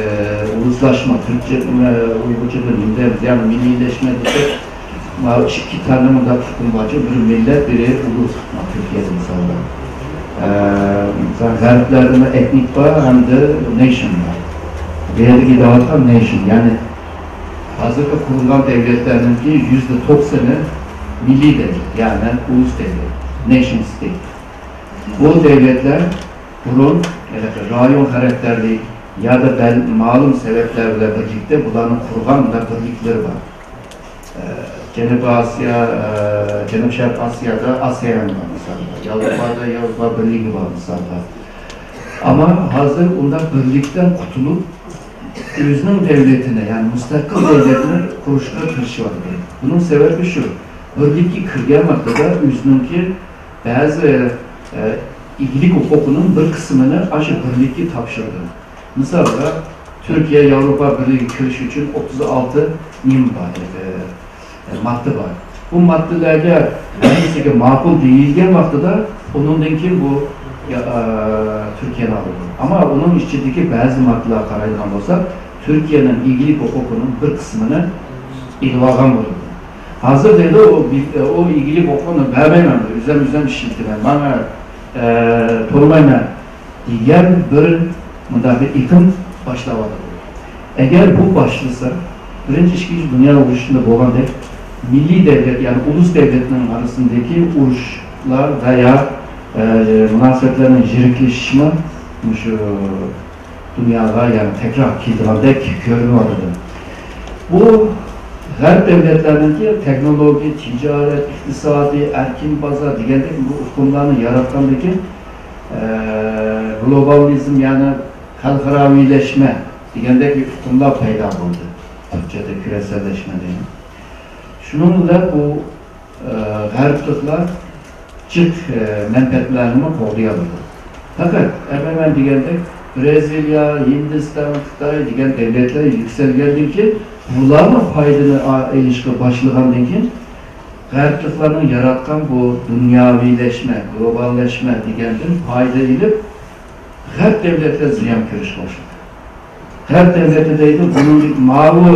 ئۇلۇسلاشما، تۈركچە، ئە، ئۇيغۇرچىدا نېمە دەيمىز، يەنى مىللىيلەشمە دېسەك، ماۋۇ ئىككى تۈرنى مۇنداق ئۇقۇم بارچۇ، بىر مىللەت، بىرى ئۇلۇس، تۈركىيەدە مىسالدا. ئە، مىسال، غەربلەردىمۇ ئېتنىك بار ھەمدە نېيشن بار. بۇ يەردىكى دەۋاتقان نېيشن، يەنى ھازىرقى قۇرۇلغان دۆلەتلەرنىڭكى يۈزدە توقسىنى مىللىي دۆلەت، يەنى ئۇلۇس دۆلەت، نېيشن ستېيت. بۇ دۆلەتلەر بۇرۇن، ھېلىقى رايون خاراكتېرلىك يادا بەل-، مەلۇم سەۋەبلەر بىلەن بىرلىكتە بۇلارنىڭ قۇرغان مۇنداق بىرلىكلىرى بار. ئە، جەنۇبىي ئاسىيا، ئە، جەنۇب شەرق ئاسىيادا ئاسېئان بار مىسالغا، ياۋروپادا ياۋروپا بىرلىكى بار مىسالغا. ئەمما ھازىر ئۇنداق بىرلىكتىن قۇتۇلۇپ، ئۆزىنىڭ دۆلىتىنى، يەنى مۇستەقىل دۆلەتنى قۇرۇشقا تىرىشىۋاتىدۇ. بۇنىڭ سەۋەبى شۇ، بىرلىككە كىرگەن ۋاقتىدا ئۆزىنىڭكى بەزى، ئە، ئىگىلىك ھوقۇقىنىڭ بىر قىسمىنى ئاشۇ بىرلىككە تاپشۇردى. مىسالغا، تۈركىيە ياۋروپا بىرلىكىگە كىرىش ئۈچۈن ئوتتۇز ئالتە نېمە بار، ئە، ماددا بار. بۇ ماددىلارغا ھەممىسىگە ماقۇل دېيىلگەن ۋاقتىدا، ئۇنىڭدىن كېيىن بۇ، يا، ئە، تۈركىيەنى ئالىدۇ. ئەمما ئۇنىڭ ئىچىدىكى بەزى ماددىلارغا قارايدىغان بولساق، تۈركىيەنىڭ ئىگىلىك ھوقۇقىنىڭ بىر قىسمىنى ئېلىۋالغان بولىدۇ. ھازىر دەيدۇ، ئۇ بىز، ئۇ ئىگىلىك ھوقۇقىنى بەرمەيمەن، ئۆزۈم، ئۆزۈم ئىشلىتىمەن، ماڭا، ئە، تولمايمەن دېگەن بىر مۇنداق بىر ئېقىم باشلاۋاتىدۇ. ئەگەر بۇ باشلىسا، بىرىنچى، ئىككىنچى دۇنيا ئۇرۇشىدا بولغاندەك، مىللىي دەۋلەت، يەنى ئۇلۇس دەۋلەتنىڭ ئارىسىدىكى ئۇرۇشلار ۋە يا، ئە، مۇناسىۋەتلەرنىڭ يىرىكلىشىشىمۇ مۇشۇ دۇنياغا يەنە تەكرار كېلىدىغاندەك كۆرۈنۈۋاتىدۇ. بۇ غەرب دەۋلەتلەرنىڭكى تېخنولوگىيە، تىجارەت، ئىقتىسادىي، ئەركىن بازار دېگەندەك بۇ ئۇقۇملارنى ياراتقاندىن كېيىن، ئە، گلوبالىزم، يەنى خەلقئاراۋىلەشمە دېگەندەك بىر ئۇقۇملار پەيدا بولدى. تۈركچەدە كۈرەسەللەشمە دەيدۇ. شۇنىڭ بىلەن بۇ، ئە، غەربلىكلەر جىق، ئە، مەنپەئەتلەرنىمۇ قوغدىيالىدۇ. پەقەت ئەمەن دېگەندەك برازىلىيە، ھىندىستان، خىتاي دېگەن دەۋلەتلەر يۈكسەلگەندىن كېيىن، بۇلارمۇ پايدىنى ئا-، ئېلىشقا باشلىغاندىن كېيىن، غەربلىكلەرنىڭ ياراتقان بۇ دۇنياۋىلەشمە، گلوباللاشما دېگەندىن پايدا ئېلىپ، غەرب دەۋلەتلەر زىيان كۆرۈشكە باشلىدى. غەرب دەۋلىتى دەيدۇ، بۇنىڭدىكى ماۋۇ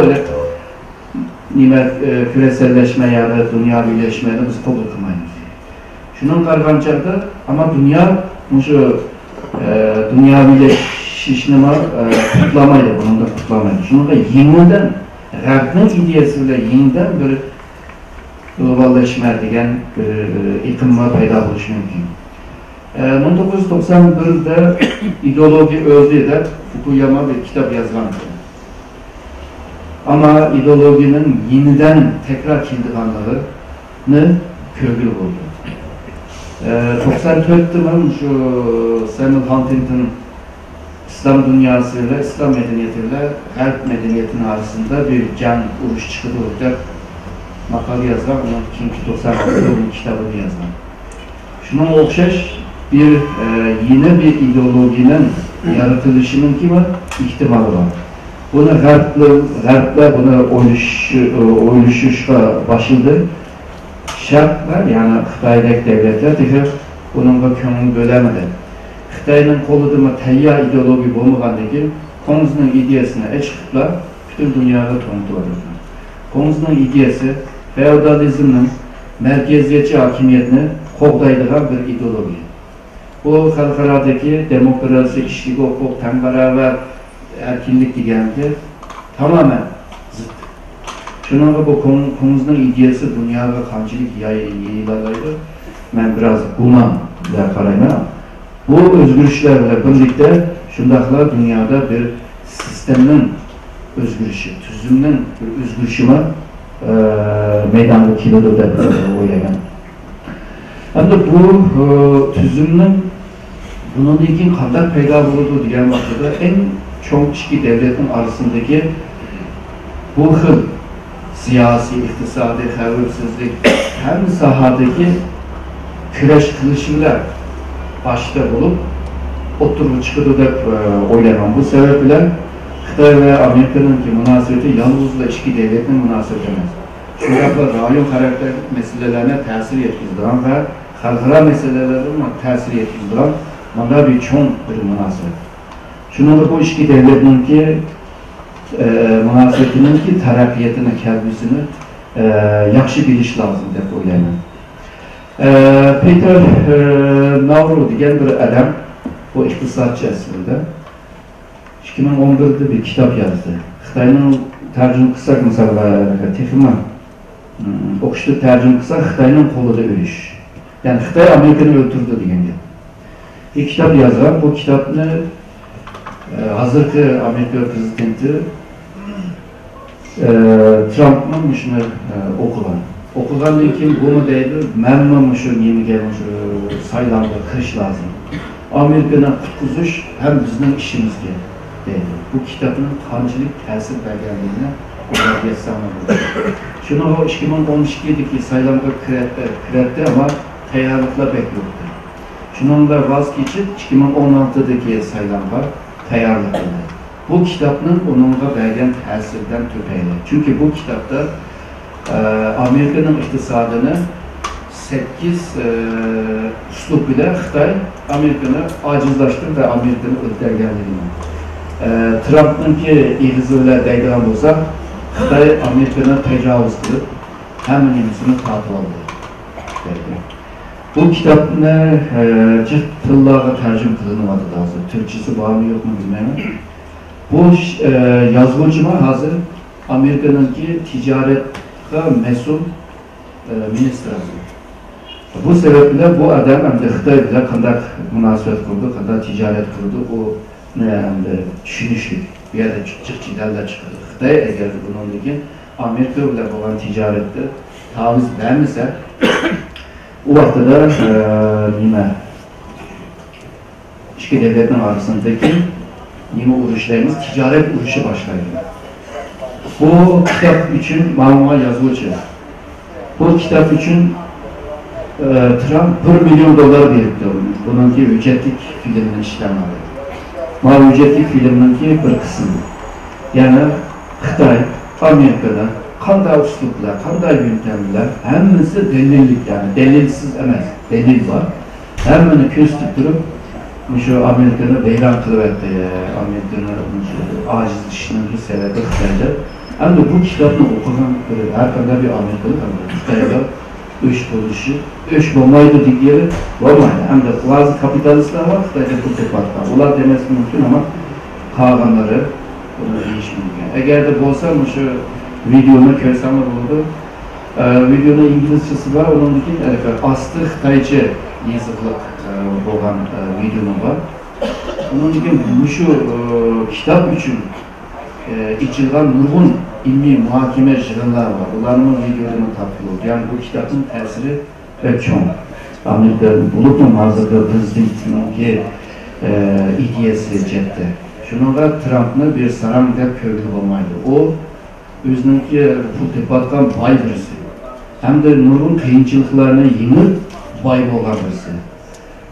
نېمە، ئە، كۈرەسەللەشمە يا دۇنياۋىلەشمەنى بىز قوبۇل قىلمايمىز. شۇنىڭغا قارىغان چاغدا، ئەمما دۇنيا مۇشۇ، ئە، دۇنياۋىلىشىشنىمۇ، ئە، قۇتلىمايدۇ، بۇنىڭدىن قۇتلىمايدۇ. شۇنىڭغا يېڭىدىن غەربنىڭ ئىدىيەسى بىلەن يېڭىدىن بىر گلوباللاشما دېگەن بىر، ئە، ئېقىممۇ پەيدا بولۇشى مۇمكىن. ئە، مىڭ توققۇز يۈز توقسان بىردە ئىدېئولوگىيە ئۆلدى دەپ فۇكۇياما بىر كىتاب يازغان. ئەمما ئىدېئولوگىيەنىڭ يېنىدىن تەكرار كېلىدىغانلىقىنى كۆرگىلى بولىدۇ. ئە، توقسان تۆتتىمۇ شۇ سەمۇئېل ھانتىنگتون ئىسلام دۇنياسى ۋە ئىسلام مەدەنىيىتى بىلەن غەرب مەدەنىيىتىنىڭ ئارىسىدا بىر جەڭ، ئۇرۇش چىقىدۇ دەپ ماقالە يازغان، ئۇنىڭ كېيىنكى توقسان ئالتىدا ئۇنىڭ كىتابىنى يازغان. شۇنىڭغا ئوخشاش بىر، ئە، يېڭى بىر ئىدېئولوگىيەنىڭ يارىتىلىشىنىڭكىمۇ ئېھتىمالى بار. بۇنى غەربلەر، غەربلەر بۇنى ئويلىشىش-، ئويلىشىشقا باشلىدى. شەرقلەر، يەنى خىتايدەك دەۋلەتلەر تېخى بۇنىڭغا كۆڭۈل بۆلەلمىدى. خىتاينىڭ قولىدىمۇ تەييار ئىدېئولوگىيە بولمىغاندىن كېيىن، كۇڭزىنىڭ ئىدىيەسىنى ئېچىقىپلا پۈتۈن دۇنياغا تونۇتۇۋاتىدۇ. كۇڭزىنىڭ ئىدىيەسى فېئودالىزمنىڭ مەركەزىيەتچى ھاكىمىيەتنى قوغدايدىغان بىر ئىدېئولوگىيە. بۇ خەلقئارادىكى دېموكراتىيە، كىشىلىك ھوقۇق، تەڭ باراۋەر، ئەركىنلىك دېگەنگە تامامەن زىت. شۇنىڭغا بۇ كۇڭ-، كۇڭزىنىڭ ئىدىيەسى دۇنياغا قانچىلىك ياي-، يېيىلالايدۇ؟ مەن بىراز گۇمان بىلەن قارايمەن. بۇ ئۆزگىرىشلەر بىلەن بىرلىكتە شۇنداقلا دۇنيادا بىر سىستېمىنىڭ ئۆزگىرىشى، تۈزۈمنىڭ بىر ئۆزگىرىشىمۇ، ئە، مەيدانغا كېلىدۇ دەپ ئويلايمەن. ئەمدى بۇ، ئە، تۈزۈمنىڭ بۇنىڭدىن كېيىن قانداق پەيدا بولىدۇ دېگەن ۋاقتىدا، ئەڭ چوڭ ئىككى دەۋلەتنىڭ ئارىسىندىكى بۇ خىل سىياسىي، ئىقتىسادىي، خەۋپسىزلىك، ھەممە ساھەدىكى كۈرەش قىلىشى بىلەن باشتا بولۇپ ئوتتۇرىغا چىقىدۇ دەپ، ئە، ئويلايمەن. بۇ سەۋەب بىلەن خىتاي ۋە ئامېرىكىنىڭكى مۇناسىۋىتى يالغۇزلا ئىككى دۆلەتنىڭ مۇناسىۋىتى ئەمەس. شۇنداقلا رايون خاراكتېرلىك مەسىلىلەرگە تەسىر يەتكۈزىدىغان ۋە خەلقئارا مەسىلىلەرگىمۇ تەسىر يەتكۈزىدىغان مۇنداق بىر چوڭ بىر مۇناسىۋەت. شۇنىڭدا بۇ ئىككى دۆلەتنىڭكى، ئە، مۇناسىۋىتىنىڭكى تەرەققىياتىنى، كەلگۈسىنى، ئە، ياخشى بىلىش لازىم دەپ ئويلايمەن. ئە، پېتېر، ئە، ناۋرو دېگەن بىر ئادەم، بۇ ئىقتىسادچى ئەسلىدە. ئىككى مىڭ ئون بىردە بىر كىتاب يازدى. خىتاينىڭ تەرجىمە قىلساق، مىسالغا، تېخىمۇ، ئوقۇشتا تەرجىمە قىلساق، خىتاينىڭ قولىدا ئۆلۈش. يەنى خىتاي ئامېرىكىنى ئۆلتۈردى دېگەن گەپ. بىر كىتاب يازغان، بۇ كىتابنى، ئە، ھازىرقى ئامېرىكا پرېزىدېنتى، ئە، ترامپمۇ مۇشۇنى، ئە، ئوقۇغان. ئوقۇغاندىن كېيىن بۇمۇ دەيدۇ، مەنمۇ مۇشۇ نېمىگە، مۇشۇ سايلامغا كىرىش لازىم. ئامېرىكىنى قۇتقۇزۇش ھەم بىزنىڭ ئىشىمىزكەن دەيدۇ. بۇ كىتابنىڭ قانچىلىك تەسىر بەرگەنلىكىنى شۇنىڭغا ئىككى مىڭ ئون ئىككىدىكى سايلامغا كىرەتتى، ئەمما تەييارلىقلار بەك يوقتى. شۇنىڭ بىلەن ۋاز كېچىپ، ئىككى مىڭ ئون ئالتىدىكى سايلامغا تەييارلىق قىلدى. بۇ كىتابنىڭ ئۇنىڭغا بەرگەن تەسىرىدىن تۈپەيلى. چۈنكى بۇ كىتابتا، ئە، ئامېرىكىنىڭ ئىقتىسادىنى سەككىز، ئە، ئۇسلۇب بىلەن خىتاي ئامېرىكىنى ئاجىزلاشتۇرۇپ ۋە ئامېرىكىنى ئۆلتۈرگەنلىكىنى، ئە، ترامپنىڭكى ئېغىزى بىلەن دەيدىغان بولساق، خىتاي ئامېرىكىنى تاجاۋۇز قىلىپ، ھەممە نېمىسىنى تارتىۋالدى دەيدۇ. بۇ كىتابنى، ئە، جىق تىللارغا تەرجىمە قىلىنىۋاتىدۇ ھازىر. تۈركچىسى بارمۇ يوقمۇ بىلمەيمەن. بۇ، ئە، يازغۇچىمۇ ھازىر ئامېرىكىنىڭكى تىجارەتكە مەسئۇل، ئە، مىنىستىر ھازىر. بۇ سەۋەب بىلەن بۇ ئادەم ئەمدى خىتاي بىلەن قانداق مۇناسىۋەت قىلىدۇ، قانداق تىجارەت قىلىدۇ، ئۇنى ئەمدى چۈشىنىشلىك. بۇ يەردە جىق جېدەللەر چىقىدۇ. خىتاي ئەگەر بۇنىڭدىن كېيىن ئامېرىكا بىلەن بولغان تىجارەتتە تاۋۇز بەرمىسە، ئۇ ۋاقتىدا، ئە، نېمە، ئىككى دۆلەتنىڭ ئارىسىدىكى نېمە ئۇرۇش دەيمىز، تىجارەت ئۇرۇشى باشلايدۇ. بۇ كىتاب ئۈچۈن ماڭا يازغۇچى، بۇ كىتاب ئۈچۈن، ئە، ترامپ بىر مىليون دوللار بېرىپتۇ. بۇنىڭكى ھۆججەتلىك فىلىمنى ئىشلەڭلار. ماۋۇ ھۆججەتلىك فىلىمنىڭكى بىر قىسمى. يەنى خىتاي ئامېرىكىدا قانداق ئۇسلۇب بىلەن، قانداق يۆنتەم بىلەن، ھەممىسى دەلىللىك، يەنى دەلىلسىز ئەمەس، دەلىل بار. ھەممىنى كۆرسىتىپ تۇرۇپ، مۇشۇ ئامېرىكىنى ۋەيران قىلىۋەتتى، ئامېرىكىنى مۇشۇ ئاجىزلىشىشنىڭ سەۋەبى خىتاي دەپ. ئەمدى بۇ كىتابنى ئوقۇغان بىر ھەر قانداق بىر ئامېرىكىلىق، ئەمدى خىتايغا ئۆچ بولۇشى، ئۆچ بولمايدۇ دېگىلى بولمايدۇ. ئەمدى بەزى كاپىتالىستلار بار خىتايدا پۇل تېپىۋاتقان. ئۇلار دېمەسلىكى مۇمكىن، ئەمما قالغانلىرى بۇنى دېيىشى مۇمكىن. ئەگەردە بولسا مۇشۇ ۋىدېونى كۆرسەڭلار بولىدۇ. ئە، ۋىدېونىڭ ئىنگلىزچىسى بار، ئۇنىڭدىن كېيىن ھېلىقى ئاستى خىتايچە يېزىقلىق، ئە، بولغان، ئە، ۋىدېونىڭ بار. ئۇنىڭدىن كېيىن مۇشۇ، ئە، كىتاب ئۈچۈن، ئە، ئېچىلغان نۇرغۇن ئىلمىي مۇھاكىمە يىغىنلار بار. ئۇلارنىڭ ۋىدېودىمۇ تاپقىلى بولىدۇ. يەنى بۇ كىتابنىڭ تەسىرى بەك چوڭ. ئامېرىكا، بولۇپمۇ ھازىرقى پرېزىدېنتنىڭكى، ئە، ئىدىيەسى جەھەتتە. شۇنىڭغا ترامپنى بىر ساراڭ دەپ كۆرگىلى بولمايدۇ. ئۇ ئۆزىنىڭكى پۇل تېپىۋاتقان باي بىرسى. ھەمدە نۇرغۇن قىيىنچىلىقلارنى يېڭىپ باي بولغان بىرسى.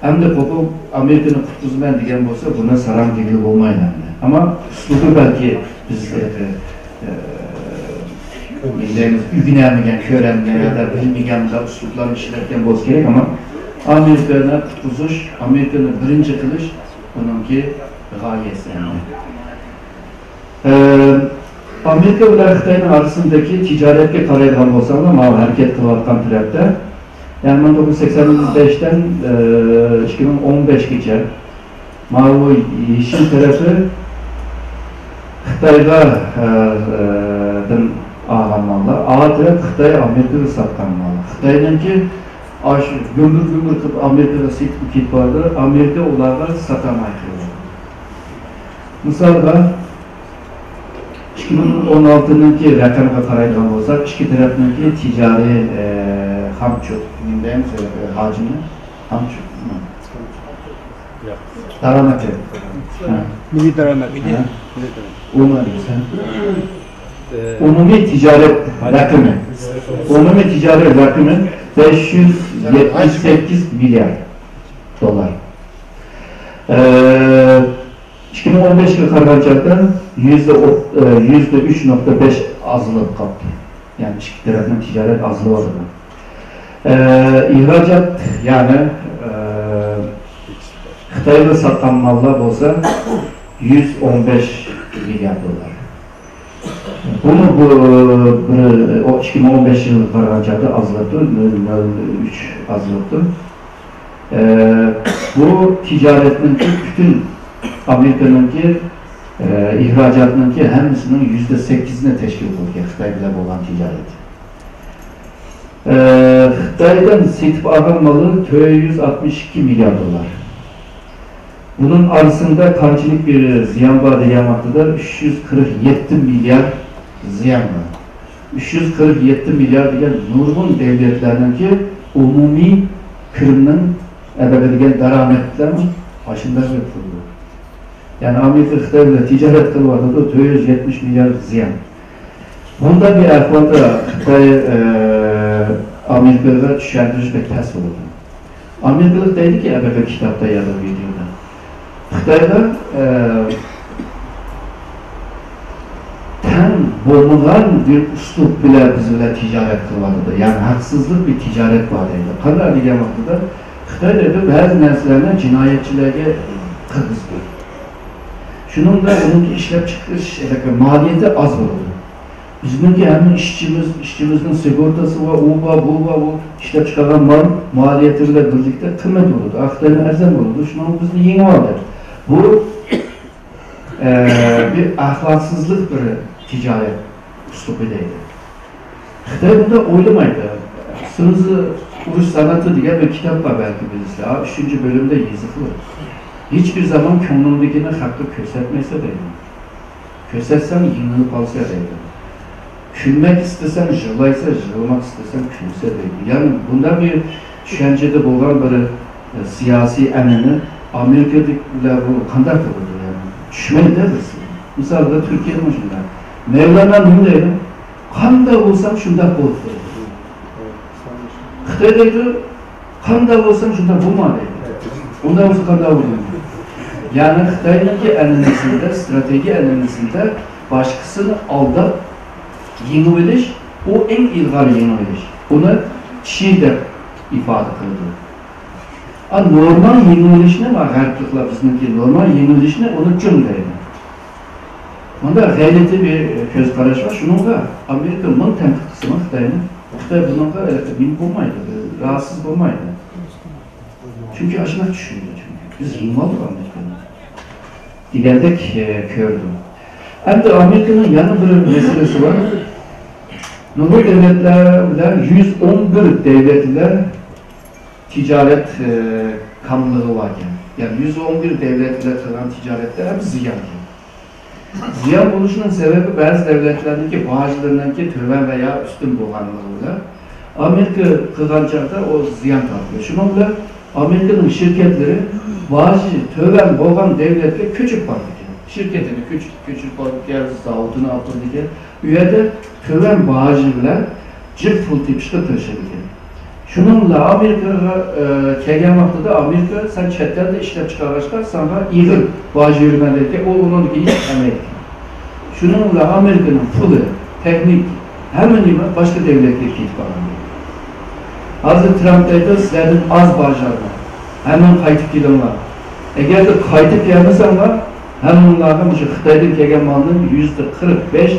ئەمدى قوپۇپ ئامېرىكىنى قۇتقۇزىمەن دېگەن بولسا، بۇنى ساراڭ دېگىلى بولمايدۇ ئەمدى. ئەمما ئۇسلۇبى بەلكى بىز، ئە، ئە، نېمە دەيمىز، ئۆگىنەلمىگەن، كۆرەلمىگەن يا بىلمىگەن مۇنداق ئۇسلۇبلارنى ئىشلەتكەن بولسا كېرەك، ئەمما ئامېرىكىنى قۇتقۇزۇش، ئامېرىكىنى بىرىنچى قىلىش ئۇنىڭكى غايىسى ئەمدى. ئە، ئامېرىكا بىلەن خىتاينىڭ ئارىسىدىكى تىجارەتكە قارايدىغان بولساڭلار، ماۋۇ ھەرىكەت قىلىۋاتقان تەرەپتە، يەنى مىڭ توققۇز يۈز سەكسەن بەشتىن، ئە، ئىككى مىڭ ئون بەشكىچە ماۋۇ يېشىل تەرىپى خىتايغا، ئە، ئە، دىن ئالغان ماللار، ئاۋۇ تەرەپ خىتاي ئامېرىكىغا ساتقان ماللار. خىتاينىڭكى ئاشۇ گۈمبۈر-گۈمبۈر قىلىپ ئامېرىكىغا سېتىپ كېتىپ بارىدۇ، ئامېرىكا ئۇلارغا ساتالماي قېلىدۇ. مىسالغا، ئىككى مىڭ ئون ئالتىنىڭكى رەقەمگە قارايدىغان بولساق، ئىككى تەرەپنىڭكى تىجارىي، ئە، خامچوت، نېمە دەيمىز، ئە، ھاجىمى؟ خامچوت. دارامەت. ھە. مىللىي دارامەت. ھە. ئۇنى دېسەم. ئومۇمىي تىجارەت رەقىمى. ئومۇمىي تىجارەت رەقىمى بەش يۈز يەتمىش سەككىز مىليارد دوللار. ئە، ئىككى مىڭ ئون بەشكە قارىغان چاغدا يۈزدە ئوت-، ئە، يۈزدە ئۈچ نۇقتا بەش ئازلاپ قاپتۇ. يەنى ئىككى تەرەپنىڭ تىجارەت ئازلىۋاتىدۇ. ئە، ئىخراجات، يەنى، ئە، خىتايغا ساتقان ماللار بولسا يۈز ئون بەش مىليارد دوللار. بۇمۇ بۇ بىر، ئىككى مىڭ ئون بەش يىلىغا قارىغان چاغدا ئازلاپتۇ، نۆل نۆل ئۈچ ئازلاپتۇ. ئە، بۇ تىجارەتنىڭكى پۈتۈن ئامېرىكىنىڭكى، ئە، ئىخراجاتىنىڭكى ھەممىسىنىڭ يۈزدە سەككىزىنى تەشكىل قىلىدىكەن خىتاي بىلەن بولغان تىجارەت. ئە، خىتايدىن سېتىپ ئالغان مالى تۆت يۈز ئاتمىش ئىككى مىليارد دوللار. بۇنىڭ ئارىسىدا قانچىلىك بىر زىيان بار دېگەن ۋاقتىدا، ئۈچ يۈز قىرىق يەتتە مىليارد زىيان بار. ئۈچ يۈز قىرىق يەتتە مىليارد دېگەن نۇرغۇن دۆلەتلەرنىڭكى ئومۇمىي كىرىمنىڭ ئەمەلىي دېگەن دارامەتلەرنىڭ ئاشۇنداق بىر پۇلى. يەنى ئامېرىكا خىتاي بىلەن تىجارەت قىلىۋاتىدۇ، تۆت يۈز يەتمىش مىليارد زىيان. بۇنداق بىر ئەھۋالدا خىتاي، ئە، ئامېرىكىغا چۈشەندۈرۈش بەك تەس بولىدۇ. ئامېرىكىلىق دەيدىكى، ئەمەلىي كىتابتا يا بىر ۋىدېئودا، خىتايلار، ئە، تەڭ بولمىغان بىر ئۇسلۇب بىلەن بىز بىلەن تىجارەت قىلىۋاتىدۇ. يەنى ھەقسىزلىق بىر تىجارەت بار دەيدۇ. قانداق دېگەن ۋاقتىدا خىتاي دەيدۇ، بەزى نەرسىلەرنى جىنايەتچىلەرگە قىلغۇزىدۇ. شۇنىڭ بىلەن ئۇنىڭ ئىشلەپچىقىرىش مالىيىتى ئاز بولىدۇ. بىزنىڭكى ھەممە ئىشچىمىز، ئىشچىمىزنىڭ سىگورتاسى بار، ئۇ بار، بۇ بار، ئۇ ئىشلەپچىقارغان مال مالىيىتى بىلەن بىرلىكتە قىممەت بولىدۇ. خىتاينىڭ ئەرزان بولىدۇ. شۇنىڭ بىزنى يېڭىۋالدى. بۇ، ئە، بىر ئەخلاقسىزلىق بىر تىجارەت ئۇسلۇبى دەيدۇ. خىتاي بۇنداق ئويلىمايدۇ. سىڭزى ئۇرۇش سانائىتى دېگەن بىر كىتاب بار، بەلكى بىلىسىلەر. ئۈچىنچى بۆلۈمدە يېزىقلىق. ھېچبىر زامان كۆڭلۈڭدىكىنى خەققە كۆرسەتمەيسەن دەيدۇ. كۆرسەتسەڭ يېڭىلىپ قالىسەن دەيدۇ. كۈلمەك ئىستىسەڭ يىغلايسەن، يىغلىماق ئىستىسەڭ كۈلىسەن دەيدۇ. يەنى بۇنداق بىر چۈشەنچىدە بولغان بىر، ئە، سىياسىي ئەنئەنە ئامېرىكىلىكلەر بۇ قانداق قىلىدۇ يەنى؟ چۈشمەيدۇ بىرسى. مىسالغا تۈركىيەدىمۇ شۇنداق. مەۋلانا نېمە دەيدۇ؟ قانداق بولسام شۇنداق بولۇپ تۇرىدۇ. خىتاي دەيدۇ، قانداق بولسام شۇنداق بولما دەيدۇ. ئۇنداق بولسا قانداق بولىدۇ؟ يەنى خىتاينىڭكى ئەنئەنىسىدە، ئىستراتېگىيە ئەنئەنىسىدە باشقىسىنى ئالداپ يېڭىۋېلىش، ئۇ ئەڭ ئىلغار يېڭىۋېلىش. ئۇنى چى دەپ ئىپادە قىلىدۇ. ئا، نورمال يېڭىۋېلىشنى، ما، غەربلىكلەر بىزنىڭكى نورمال يېڭىۋېلىشنى ئۇنى چىڭ دەيدۇ. مۇنداق غەيرىتىي بىر كۆز قاراش بار. شۇنىڭغا ئامېرىكا مىڭ تەنقىد قىلسىمۇ خىتاينى، خىتاي بۇنىڭغا ھېلىقى نېمە بولمايدۇ، راھەتسىز بولمايدۇ. چۈنكى ئاشۇنداق چۈشىنىدۇ، چۈنكى بىز يېڭىۋالدۇق ئامېرىكىنى دېگەندەك، ئە، كۆرىدۇ. ئەمدى ئامېرىكىنىڭ يەنە بىر مەسىلىسى بار. نۇرغۇن دۆلەتلەر بىلەن يۈز ئون بىر دۆلەتلەر تىجارەت، ئە، كاملىقى باركەن. يەنى يۈز ئون بىر دۆلەت بىلەن قىلغان تىجارەتتە ھەم زىيانكەن. زىيان بولۇشىنىڭ سەۋەبى بەزى دۆلەتلەرنىڭكى باجلىرىنىڭكى تۆۋەن ۋە يا ئۈستۈن بولغانلىقى بىلەن ئامېرىكا قىلغان چاغدا ئۇ زىيان تارتىدۇ. شۇنىڭ بىلەن ئامېرىكىنىڭ شىركەتلىرى باجى تۆۋەن بولغان دۆلەتكە كۆچۈپ بارىدىكەن. شىركىتىنى كۆچۈرۈپ، كۆچۈرۈپ بارىدىكەن، زاۋۇتىنى ئاپىرىدىكەن. ئۇ يەردە تۆۋەن باجى بىلەن جىق پۇل تېپىشقا تىرىشىدىكەن. شۇنىڭ بىلەن ئامېرىكىغا، ئە، كەلگەن ۋاقتىدا ئامېرىكا سەن چەت ئەلدە ئىشلەپ چىقارغاچقا ساڭا ئېغىر باج بېرىمەن دەيدىكەن، ئۇ ئۇنىڭدىن كېيىن ھېچ ئەمەيدىكەن. شۇنىڭ بىلەن ئامېرىكىنىڭ پۇلى، تېخنىك، ھەممە نېمە باشقا دۆلەتكە كېتىپ قالغان. ھازىر ترامپ دەيدۇ، سىلەردىن ئاز باج ئالىمەن، ھەممىڭ قايتىپ كېلىڭلار. ئەگەردە قايتىپ كەلمىسەڭلار، ھەممىڭلارغا مۇشۇ خىتايدىن كەلگەن مالنىڭ يۈزدە قىرىق بەش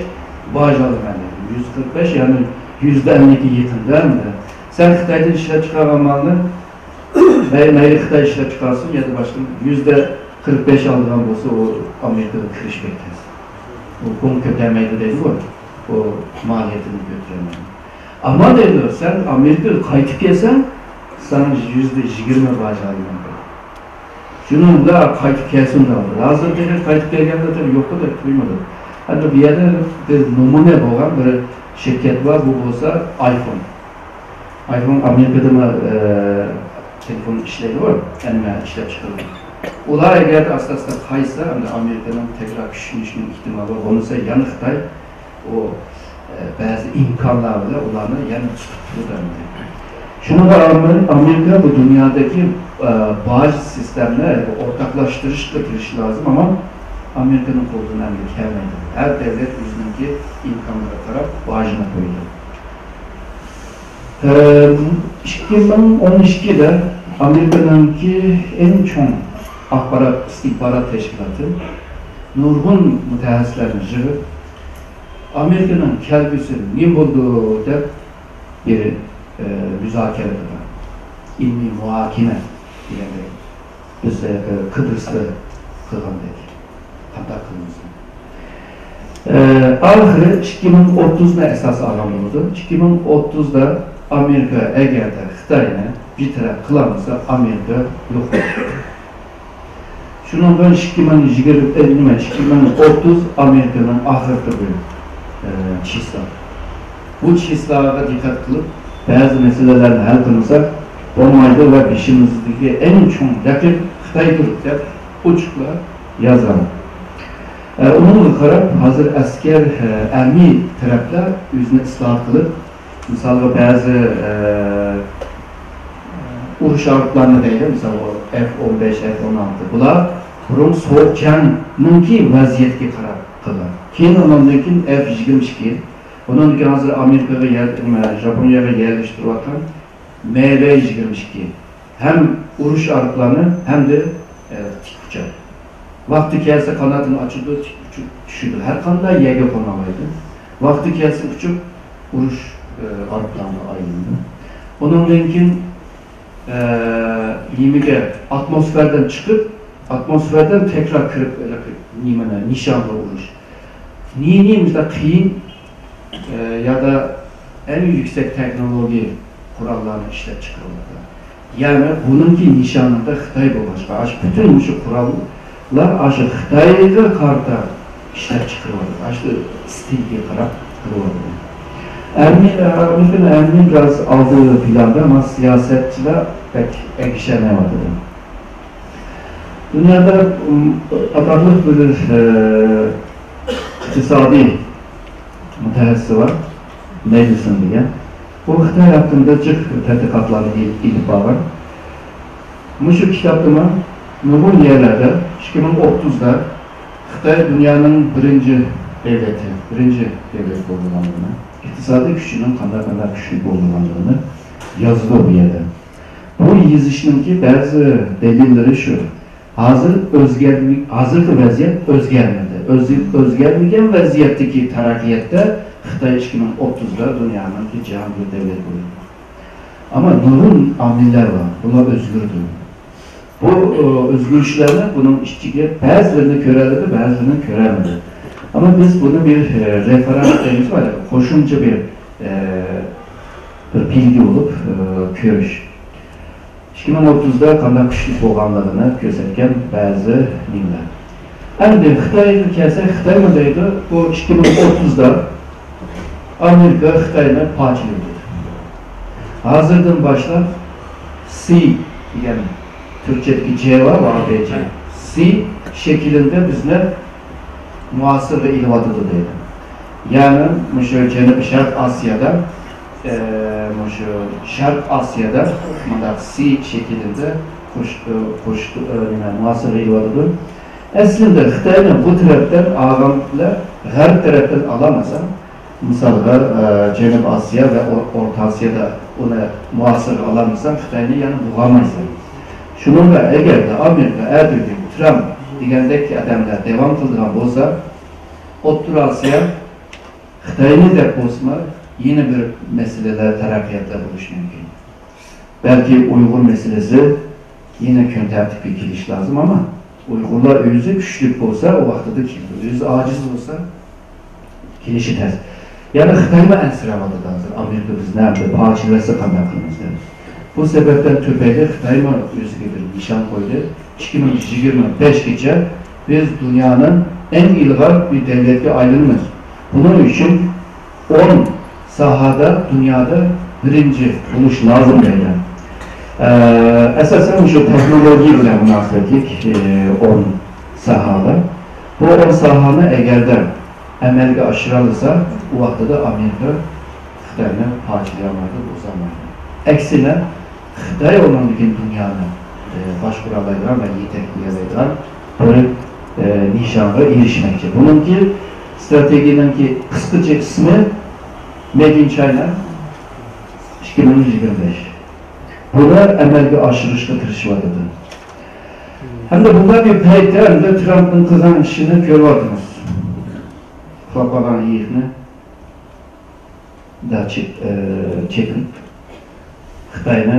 باج ئالىمەن دەيدۇ. يۈز قىرىق بەش، يەنى يۈزدە ئەللىككە يېقىندا ئەمدى. سەن خىتايدىن ئىشلەپ چىقارغان مالنى، مەي-، مەيلى خىتاي ئىشلەپ چىقارسۇن يا باشقا، يۈزدە قىرىق بەش ئالىدىغان بولسا، ئۇ ئامېرىكىغا كىرىش بەك تەس. ئۇ پۇڭ كۆتەرمەيدۇ دەيدىغۇ، ئۇ مالىيەتىنى كۆتۈرەلمەيدۇ. ئەمما دەيدۇ، سەن ئامېرىكىغا قايتىپ كەلسەڭ، ساڭا يۈزدە يىگىرمە باج ئالىمەن دەيدۇ. شۇنىڭ بىلەن قايتىپ كەلسۇن دەۋاتىدۇ. ھازىر تېخى قايتىپ كەلگەنلەر تېخى يوققۇ دەپ قويمىدۇق. ئەمدى بۇ يەردە بىر نومۇنە بولغان بىر شىركەت بار، بۇ بولسا ئايفون. ئايفون ئامېرىكىدىمۇ، ئە، تېلېفون ئىشلەيدىغۇ، ئەنمە ئىشلەپ چىقىرىدۇ. ئۇلار ئەگەر ئاستا-ئاستا قايتسا، ئەمدى ئامېرىكىنىڭ تەكرار كۈچلىنىشىنىڭ ئېھتىمالى بار. بولمىسا يەنە خىتاي ئۇ، ئە، بەزى ئىمكانلار بىلەن ئۇلارنى يەنە تۇتۇپ تۇرىدۇ ئەمدى. شۇنىڭغا ئامېرىكا بۇ دۇنيادىكى، ئە، باج سىستېمىنى ئورتاقلاشتۇرۇشقا تىرىشىشى لازىم، ئەمما ئامېرىكىنىڭ قولىدىن ئەمدى كەلمەيدۇ. ھەر دۆلەت ئۆزىنىڭكى ئىمكانلىرىغا قاراپ باجنى قويىدۇ. ئە، ئىككى مىڭ ئون ئىككىدە ئامېرىكىنىڭكى ئەڭ چوڭ ئاخبارات ئىستىخبارات تەشكىلاتى نۇرغۇن مۇتەخەسسىسلەرنى يىغىپ، ئامېرىكىنىڭ كەلگۈسى نېمە بولىدۇ دەپ بىر، ئە، مۇزاكىرە قىلغان، ئىلمىي مۇھاكىمە دېگەندەك، بىز، ئە، قىبرىستا قىلغاندەك، قانداق قىلىمىز؟ ئە، ئاخىرى ئىككى مىڭ ئوتتۇزنى ئەساس ئالغان بولىدۇ. ئىككى مىڭ ئوتتۇزدا ئامېرىكا ئەگەردە خىتاينى بىر تەرەپ قىلالمىسا، ئامېرىكا يوق بولىدۇ. شۇنىڭ بىلەن ئىككى مىڭ يىگىرمە، ئە، نېمە، ئىككى مىڭ ئوتتۇز ئامېرىكىنىڭ ئاخىرقى بىر، ئە، چىسلا. بۇ چىسلاغا دىققەت قىلىپ، بەزى مەسىلىلەرنى ھەل قىلمىساق بولمايدۇ ۋە بېشىمىزدىكى ئەڭ چوڭ رەقىب خىتايدۇر دەپ ئوچۇقلا يازغان. ئە، ئۇنىڭغا قاراپ، ھازىر ئەسكەر، ئە، ئەرمىي تەرەپلەر ئۆزىنى ئىسلاھ قىلىپ، مىسالغا بەزى، ئە، ئۇرۇش ئايروپىلانى دەيلى، مىسالغا ئېف ئون بەش، ئېف ئون ئالتە. بۇلار بۇرۇن سوغۇق جەڭنىڭكى ۋەزىيەتكە قاراپ قىلغان. كېيىن ئۇنىڭدىن كېيىن ئېف يىگىرمە ئىككى، ئۇنىڭدىن كېيىن ھازىر ئامېرىكىغا يەر-، نېمە، ژاپونىيەگە يەرلەشتۈرۈۋاتقان مەي ۋەي يىگىرمە ئىككى. ھەم ئۇرۇش ئايروپىلانى، ھەمدە، ئە، تىك ئۇچار. ۋاقتى كەلسە قاناتىنى ئاچىدۇ، تىك ئۇچۇپ چۈشىدۇ. ھەر قانداق يەرگە قونالايدۇ. ۋاقتى كەلسە ئۇچۇپ ئۇرۇش، ئە، ئايروپىلانىغا ئايلىنىدۇ. ئۇنىڭدىن كېيىن، ئە، نېمىگە، ئاتموسفېرادىن چىقىپ، ئاتموسفېرادىن تەكرار كىرىپ، ھېلىقى نېمىنى، نىشانغا ئۇرۇش. نى-، نى مۇشۇنداق قىيىن ئە، يادا ئەڭ يۈكسەك تېخنولوگىيە قوراللارنى ئىشلەپ چىقىرىۋاتىدۇ. يەنى بۇنىڭكى نىشانىدا خىتاي بولغاچقا، ئاشۇ پۈتۈن مۇشۇ قوراللار ئاشۇ خىتايغا قارىتا ئىشلەپ چىقىرىۋاتىدۇ. ئاشۇ ئىستىلگە قاراپ قىلىۋاتىدۇ. ئەرمىن، ئەرمىن، ئەرمىن بىراز ئالدى پىلاندا، ئەمما سىياسەتچىلەر بەك ئەگىشەلمەيۋاتىدۇ. دۇنيادا، ئىم، ئاتاقلىق بىر، ئە، ئىقتىسادىي مۇتەخەسسىسى بار، نېلسون دېگەن. بۇ خىتاي ھەققىدە جىق تەتقىقاتلارنى ئېلىپ، ئېلىپ بارغان. مۇشۇ كىتابتىمۇ نۇرغۇن يەرلەردە ئىككى مىڭ ئوتتۇزدا خىتاي دۇنيانىڭ بىرىنچى دۆلىتى، بىرىنچى دۆلەت بولىدىغانلىقىنى، ئىقتىسادىي كۈچىنىڭ قانداق، قانداق كۈچلۈك بولىدىغانلىقىنى يازىدۇ بۇ يەردە. بۇ يېزىشنىڭكى بەزى دەلىللىرى شۇ. ھازىر ئۆزگەرمە-، ھازىرقى ۋەزىيەت ئۆزگەرمىدى. ئۆز-، ئۆزگەرمىگەن ۋەزىيەتتىكى تەرەققىياتتا خىتاي ئىككى مىڭ ئوتتۇزدا دۇنيانىڭكى جاھانگىر دۆلەت بولىدۇ. ئەمما نۇرغۇن ئامىللار بار، بۇلار ئۆزگىرىدۇ. بۇ، ئۆ، ئۆزگىرىشلەرنى بۇنىڭ ئىچىگە بەزىلىرىنى كۆرەلىدى، بەزىلىرىنى كۆرەلمىدى. ئەمما بىز بۇنى بىر، ئە، رېفېرېنس دەيمىزغۇ، قوشۇمچە بىر، ئە، بىر بىلگە بولۇپ، ئە، كۆرۈش. ئىككى مىڭ ئوتتۇزدا قانداق كۈچلۈك بولغانلىقىنى كۆرسەتكەن بەزى نېمىلەر. ئەمدى خىتايغا كەلسەك، خىتاي نېمە دەيدۇ؟ بۇ ئىككى مىڭ ئوتتۇزدا ئامېرىكا خىتاينى پارچىلايدۇ. ھازىردىن باشلاپ سى دېگەن تۈركچىدىكى جى بار، ئا بى جى، سى شەكلىدە بىزنى مۇھاسىرىگە ئېلىۋاتىدۇ دەيدۇ. يەنى مۇشۇ جەنۇبىي شەرق ئاسىيادا، ئە، مۇشۇ شەرق ئاسىيادا مۇنداق سى شەكلىدە قوش-، ئە، قوش-، ئە، نېمە، مۇھاسىرىگە ئېلىۋاتىدۇ. ئەسلىدە خىتاينى بۇ تەرەپتىن ئالغان بىلەن غەرب تەرەپتىن ئالالمىسا، مىسالغا، ئە، جەنۇبىي ئاسىيا ۋە ئو-، ئورتا ئاسىيادا ئۇنى مۇھاسىرىگە ئالالمىسا، خىتاينى يەنە بوغالمايسەن. شۇنىڭغا ئەگەردە ئامېرىكا، ئەتىگۈن ترامپ دېگەندەك ئادەملەر داۋام قىلىدىغان بولسا، ئوتتۇرا ئاسىيا خىتاينى دەپ بولسىمۇ، يەنە بىر مەسىلىلەر، تەرەققىياتلار بولۇشى مۇمكىن. بەلكى ئۇيغۇر مەسىلىسى يەنە كۈن تەرتىپكە كېلىشى لازىم، ئەمما ئۇيغۇرلار ئۆزى كۈچلۈك بولسا، ئۇ ۋاقتىدا كېلىدۇ. ئۆزى ئاجىز بولسا، كېلىشى تەس. يەنى خىتايمۇ ئەنسىرەۋاتىدۇ ھازىر. ئامېرىكا بىزنى ئەمدى پارچىلىۋەتسە قانداق قىلىمىز دەپ. بۇ سەۋەبتىن تۈپەيلى خىتايمۇ ئۆزىگە بىر نىشان قويدى. ئىككى مىڭ يىگىرمە بەشكىچە بىز دۇنيانىڭ ئەڭ ئىلغار بىر دۆلەتكە ئايلىنىمىز. بۇنىڭ ئۈچۈن ئون ساھەدە دۇنيادا بىرىنچى بولۇش لازىم دەيدۇ. ئە، ئاساسەن مۇشۇ تېخنولوگىيە بىلەن مۇناسىۋەتلىك، ئە، ئون ساھەدە. بۇ ئون ساھەنى ئەگەردە ئەمەلگە ئاشۇرالىسا، ئۇ ۋاقتىدا ئامېرىكا خىتاينى پارچىلىيالمايدۇ، بۇزالمايدۇ. ئەكسىنە، خىتاي ئۇنىڭدىن كېيىن دۇنيانى، ئە، باشقۇرالايدىغان ۋە يېتەكلىيەلەيدىغان بىر، ئە، نىشانغا ئېرىشمەكچى. بۇنىڭكى ستراتېگىيەنىڭكى قىسقىچە ئىسمى Made in China ئىككى مىڭ يىگىرمە بەش. بۇنى ئەمەلگە ئاشۇرۇشقا تىرىشىۋاتىدۇ. ھەمدە بۇنداق بىر پەيتتە ھەمدە ترامپنىڭ قىلغان ئىشىنى كۆرۈۋاتىمىز. ئۇخلاپ قالغان يېيىقنى دا چېك-، ئە، چېكىپ، خىتاينى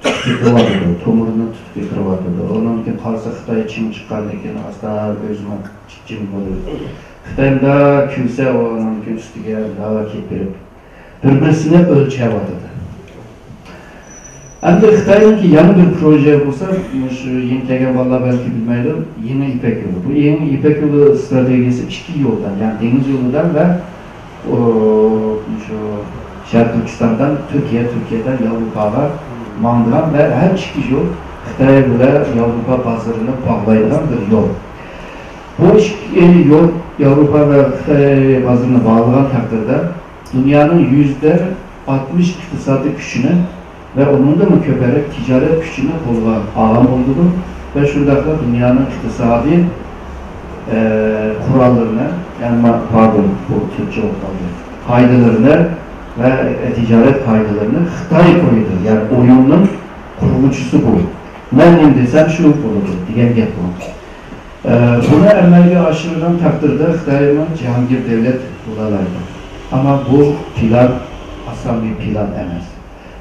تۇتۇپ بېقىۋاتىدۇ، تومۇرىنى تۇتۇپ بېقىۋاتىدۇ. ئۇنىڭدىن كېيىن قارىسا، خىتاي چىڭ چىققاندىن كېيىن ئاستا ئۆزىمۇ جىم بولىدۇ. خىتاي مۇنداق كۈلسە، ئۇنىڭدىن كېيىن ئۈستىگە مۇنداق كېلىپ بېرىپ، بىر-بىرسىنى ئۆلچەۋاتىدۇ. ئەمدى خىتاينىڭكى يەنە بىر پروژە بولسا، مۇشۇ يېڭى كەلگەن بالىلار بەلكى بىلمەيدۇ، يېڭى يىپەك يولى. بۇ يېڭى يىپەك يولى ستراتېگىيەسى ئىككى يولدىن، يەنى دېڭىز يولىدىن ۋە، ئۇ، مۇشۇ شەرقىي تۈركىستاندىن تۈركىيە، تۈركىيەدىن ياۋروپاغا ماڭىدىغان ۋە ھەر ئىككى يول خىتاي بىلەن ياۋروپا بازىرىنى باغلايدىغان بىر يول. بۇ ئىككى يول ياۋروپا ۋە خىتاي بازىرىنى باغلىغان تەقدىردە، دۇنيانىڭ يۈزدە ئاتمىش ئىقتىسادىي كۈچىنى ۋە ئۇنىڭدىنمۇ كۆپرەك تىجارەت كۈچىنى قولغا ئالغان بولىدۇ ۋە شۇنداقلا دۇنيانىڭ ئىقتىسادىي، ئە، قوراللىرىنى، يەنى، پاردون، بۇ تۈركچە بولۇپ قالدى، قائىدىلىرىنى ۋە تىجارەت قائىدىلىرىنى خىتاي قويىدۇ. يەنى ئويۇننىڭ قۇرغۇچىسى بۇ. مەن نېمە دېسەم شۇ بولىدۇ دېگەن گەپ بۇ. ئە، بۇنى ئەمەلگە ئاشۇرغان تەقدىردە خىتايمۇ جاھانگىر دۆلەت بولالايدۇ. ئەمما بۇ پىلان ئاسان بىر پىلان ئەمەس.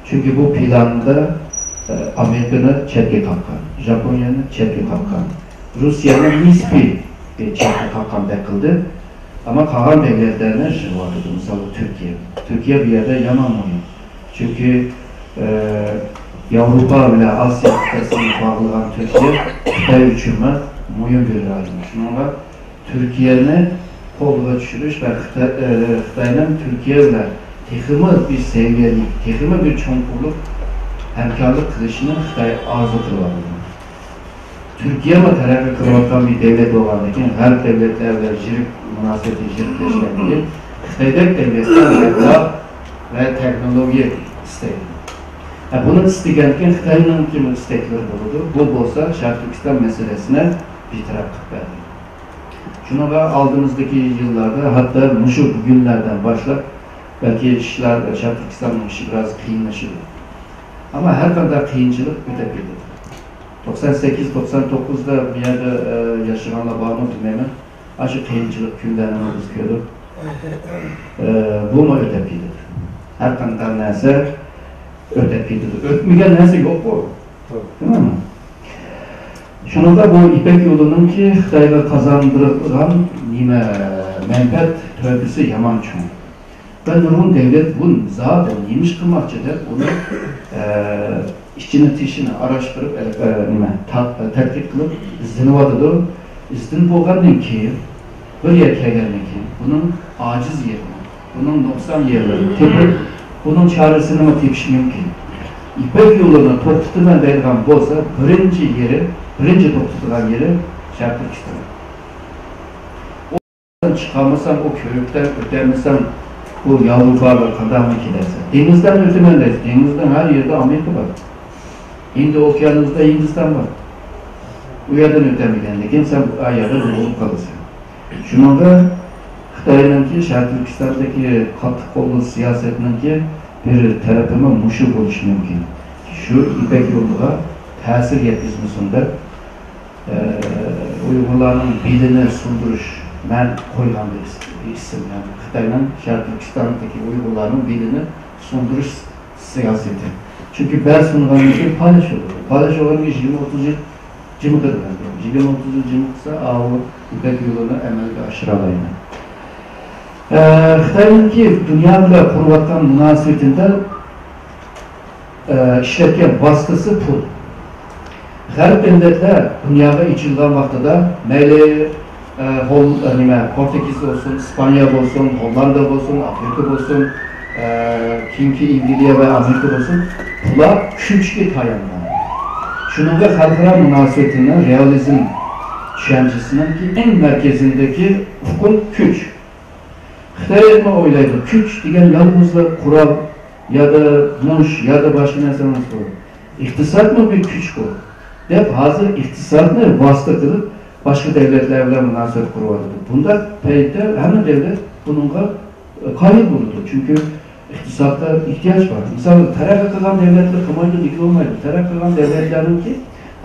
چۈنكى بۇ پىلاندا، ئە، ئامېرىكىنى چەتكە قاققان، ژاپونىيەنى چەتكە قاققان، روسىيەنى نىسپىي چەتكە قاققاندەك قىلدى. ئەمما قالغان دۆلەتلەرنى يىغىۋاتىدۇ، مىسالغا تۈركىيە. تۈركىيە بۇ يەردە يامان مۇھىم. چۈنكى، ئە، ياۋروپا بىلەن ئاسىيا قىتئەسىنى باغلىغان تۈركىيە خىتاي ئۈچۈنمۇ مۇھىم بىر رايون. شۇنىڭغا تۈركىيەنى قولغا چۈشۈرۈش ۋە خىتاي، ئە، خىتاينىڭ تۈركىيە بىلەن تېخىمۇ بىر سەۋىيەلىك، تېخىمۇ بىر چوڭقۇرلۇق ھەمكارلىق قىلىشىنى خىتاي ئارزۇ قىلىۋاتىدۇ. تۈركىيەمۇ تەرەققىي قىلىۋاتقان بىر دۆلەت بولغاندىكىن، غەرب دۆلەتلەر بىلەن يىرىك مۇناسىۋىتى يىرىكلەشكەندىكىن، خىتايدەك دۆلەتلەر مەبلەغ ۋە تېخنولوگىيە ئىستەيدۇ. ھە، بۇنى ئىستىگەندىكىن خىتاينىڭكىمۇ ئىستەكلىرى بولىدۇ. بۇ بولسا شەرقىي تۈركىستان مەسىلىسىنى بىر تەرەپ قىلىپ بەردى. شۇنىڭغا ئالدىمىزدىكى يىللاردا، ھەتتا مۇشۇ بۈگۈنلەردىن باشلاپ، بەلكى ئىشلار، شەرقىي تۈركىستاننىڭ ئىشى بىراز قىيىنلىشىدۇ. ئەمما ھەر قانداق قىيىنچىلىق ئۆتۈپ كېتىدۇ. توقسان سەككىز، توقسان توققۇزدا بۇ يەردە، ئە، ياشىغانلار بارمۇ بىلمەيمەن. ئاشۇ قىيىنچىلىق كۈنلەرنى بىز كۆردۇق. ئە، بۇمۇ ئۆتۈپ كېتىدۇ. ھەر قانداق نەرسە ئۆتۈپ كېتىدۇ. ئۆتمىگەن نەرسە يوققۇ. دېمەيمەن. شۇنىڭدا بۇ يىپەك يولىنىڭكى خىتايغا قازاندۇرىدىغان نېمە مەنپەئەت تۆھپىسى يامان چوڭ. ۋە نۇرغۇن دۆلەت بۇ زادى نېمە ئىش قىلماقچى دەپ ئۇنى، ئە، ئىچىنى تېشىنى ئاراشتۇرۇپ، ئە، نېمە، تا-، تەتقىق قىلىپ ئىزدىنىۋاتىدۇ. ئىزدىنىپ بولغاندىن كېيىن، بىر يەرگە كەلگەندىن كېيىن بۇنىڭ ئاجىز يېرىنى، بۇنىڭ نۇقسان يېرىنى تېپىپ، بۇنىڭ چارىسىنىمۇ تېپىش مۇمكىن. يىپەك يولىنى توختىتىمەن دەيدىغان بولسا، بىرىنچى يېرى، بىرىنچى توختىتىدىغان يېرى شەرقىي تۈركىستان. چىقالمىسام، ئۇ كۆۋرۈكتىن ئۆتەلمىسەم، بۇ ياۋروپاغا قانداقمۇ كېلەرسەن؟ دېڭىزدىن ئۆتىمەن دەيسەن. دېڭىزنىڭ ھەر يېرىدە ئامېرىكا بار. ھىندى ئوكيانىدا ھىندىستان بار. ئۇ يەردىن ئۆتەلمىگەندىكىن سەن ئا يەردە بولۇپ قالىسەن. شۇنىڭغا خىتاينىڭكى شەرقىي تۈركىستاندىكى قاتتىق قوللۇق سىياسەتنىڭكى بىر تەرىپىمۇ مۇشۇ بولۇشى مۇمكىن. شۇ يىپەك يولىغا تەسىر يەتكۈزمىسۇن دەپ، ئە، ئۇيغۇرلارنىڭ بېلىنى سۇندۇرۇش، مەن قويغان بىر ئىس-، بىر ئىسىم، يەنى خىتاينىڭ شەرقىي تۈركىستاندىكى ئۇيغۇرلارنىڭ بېلىنى سۇندۇرۇش سىياسىتى. چۈنكى بەل سۇنغاندىن كېيىن پالەچ بولىدۇ. پالەچ بولغاندىن كېيىن يىگىرمە ئوتتۇز يىل جىم قىلىدۇ. يىگىرمە ئوتتۇز يىل جىم قىلسا، ئاۋۇ يىپەك يولىنى ئەمەلگە ئاشۇرالايدۇ. ئە، خىتاينىڭكى دۇنيا بىلەن قۇرۇۋاتقان مۇناسىۋىتىدە ئىشلەتكەن ۋاسىتىسى پۇل. غەرب دۆلەتلەر دۇنياغا ئېچىلغان ۋاقتىدا مەيلى، ئە، ھول-، ئە، نېمە، پورتۇگىز بولسۇن، ئىسپانىيە بولسۇن، ھوللاندىيە بولسۇن، ئافرىقا بولسۇن، ئە، كېيىنكى ئەنگلىيە ۋە ئامېرىكا بولسۇن، بۇلار كۈچكە تايانغان. شۇنىڭغا خەلقئارا مۇناسىۋىتىنىڭ رېئالىزم چۈشەنچىسىنىڭكى ئەڭ مەركىزىدىكى ئۇقۇم كۈچ. خىتاي ھەممە ئويلايدۇ، كۈچ دېگەن يالغۇزلا قورال يادا مۇش يادا باشقا نەرسە ئەمەس بۇ. ئىقتىسادمۇ بىر كۈچ بۇ، دەپ ھازىر ئىقتىسادنى ۋاسىتە قىلىپ باشقا دۆلەتلەر بىلەن مۇناسىۋەت قۇرۇۋاتىدۇ. بۇنداق پەيتتە ھەممە دۆلەت بۇنىڭغا، ئە، قايىل بولىدۇ. چۈنكى ئىقتىسادتا ئېھتىياج بار. مىسال، تەرەققىي قىلغان دۆلەتلەر قىلمايدۇ دېگىلى بولمايدۇ. تەرەققىي قىلغان دۆلەتلەرنىڭكى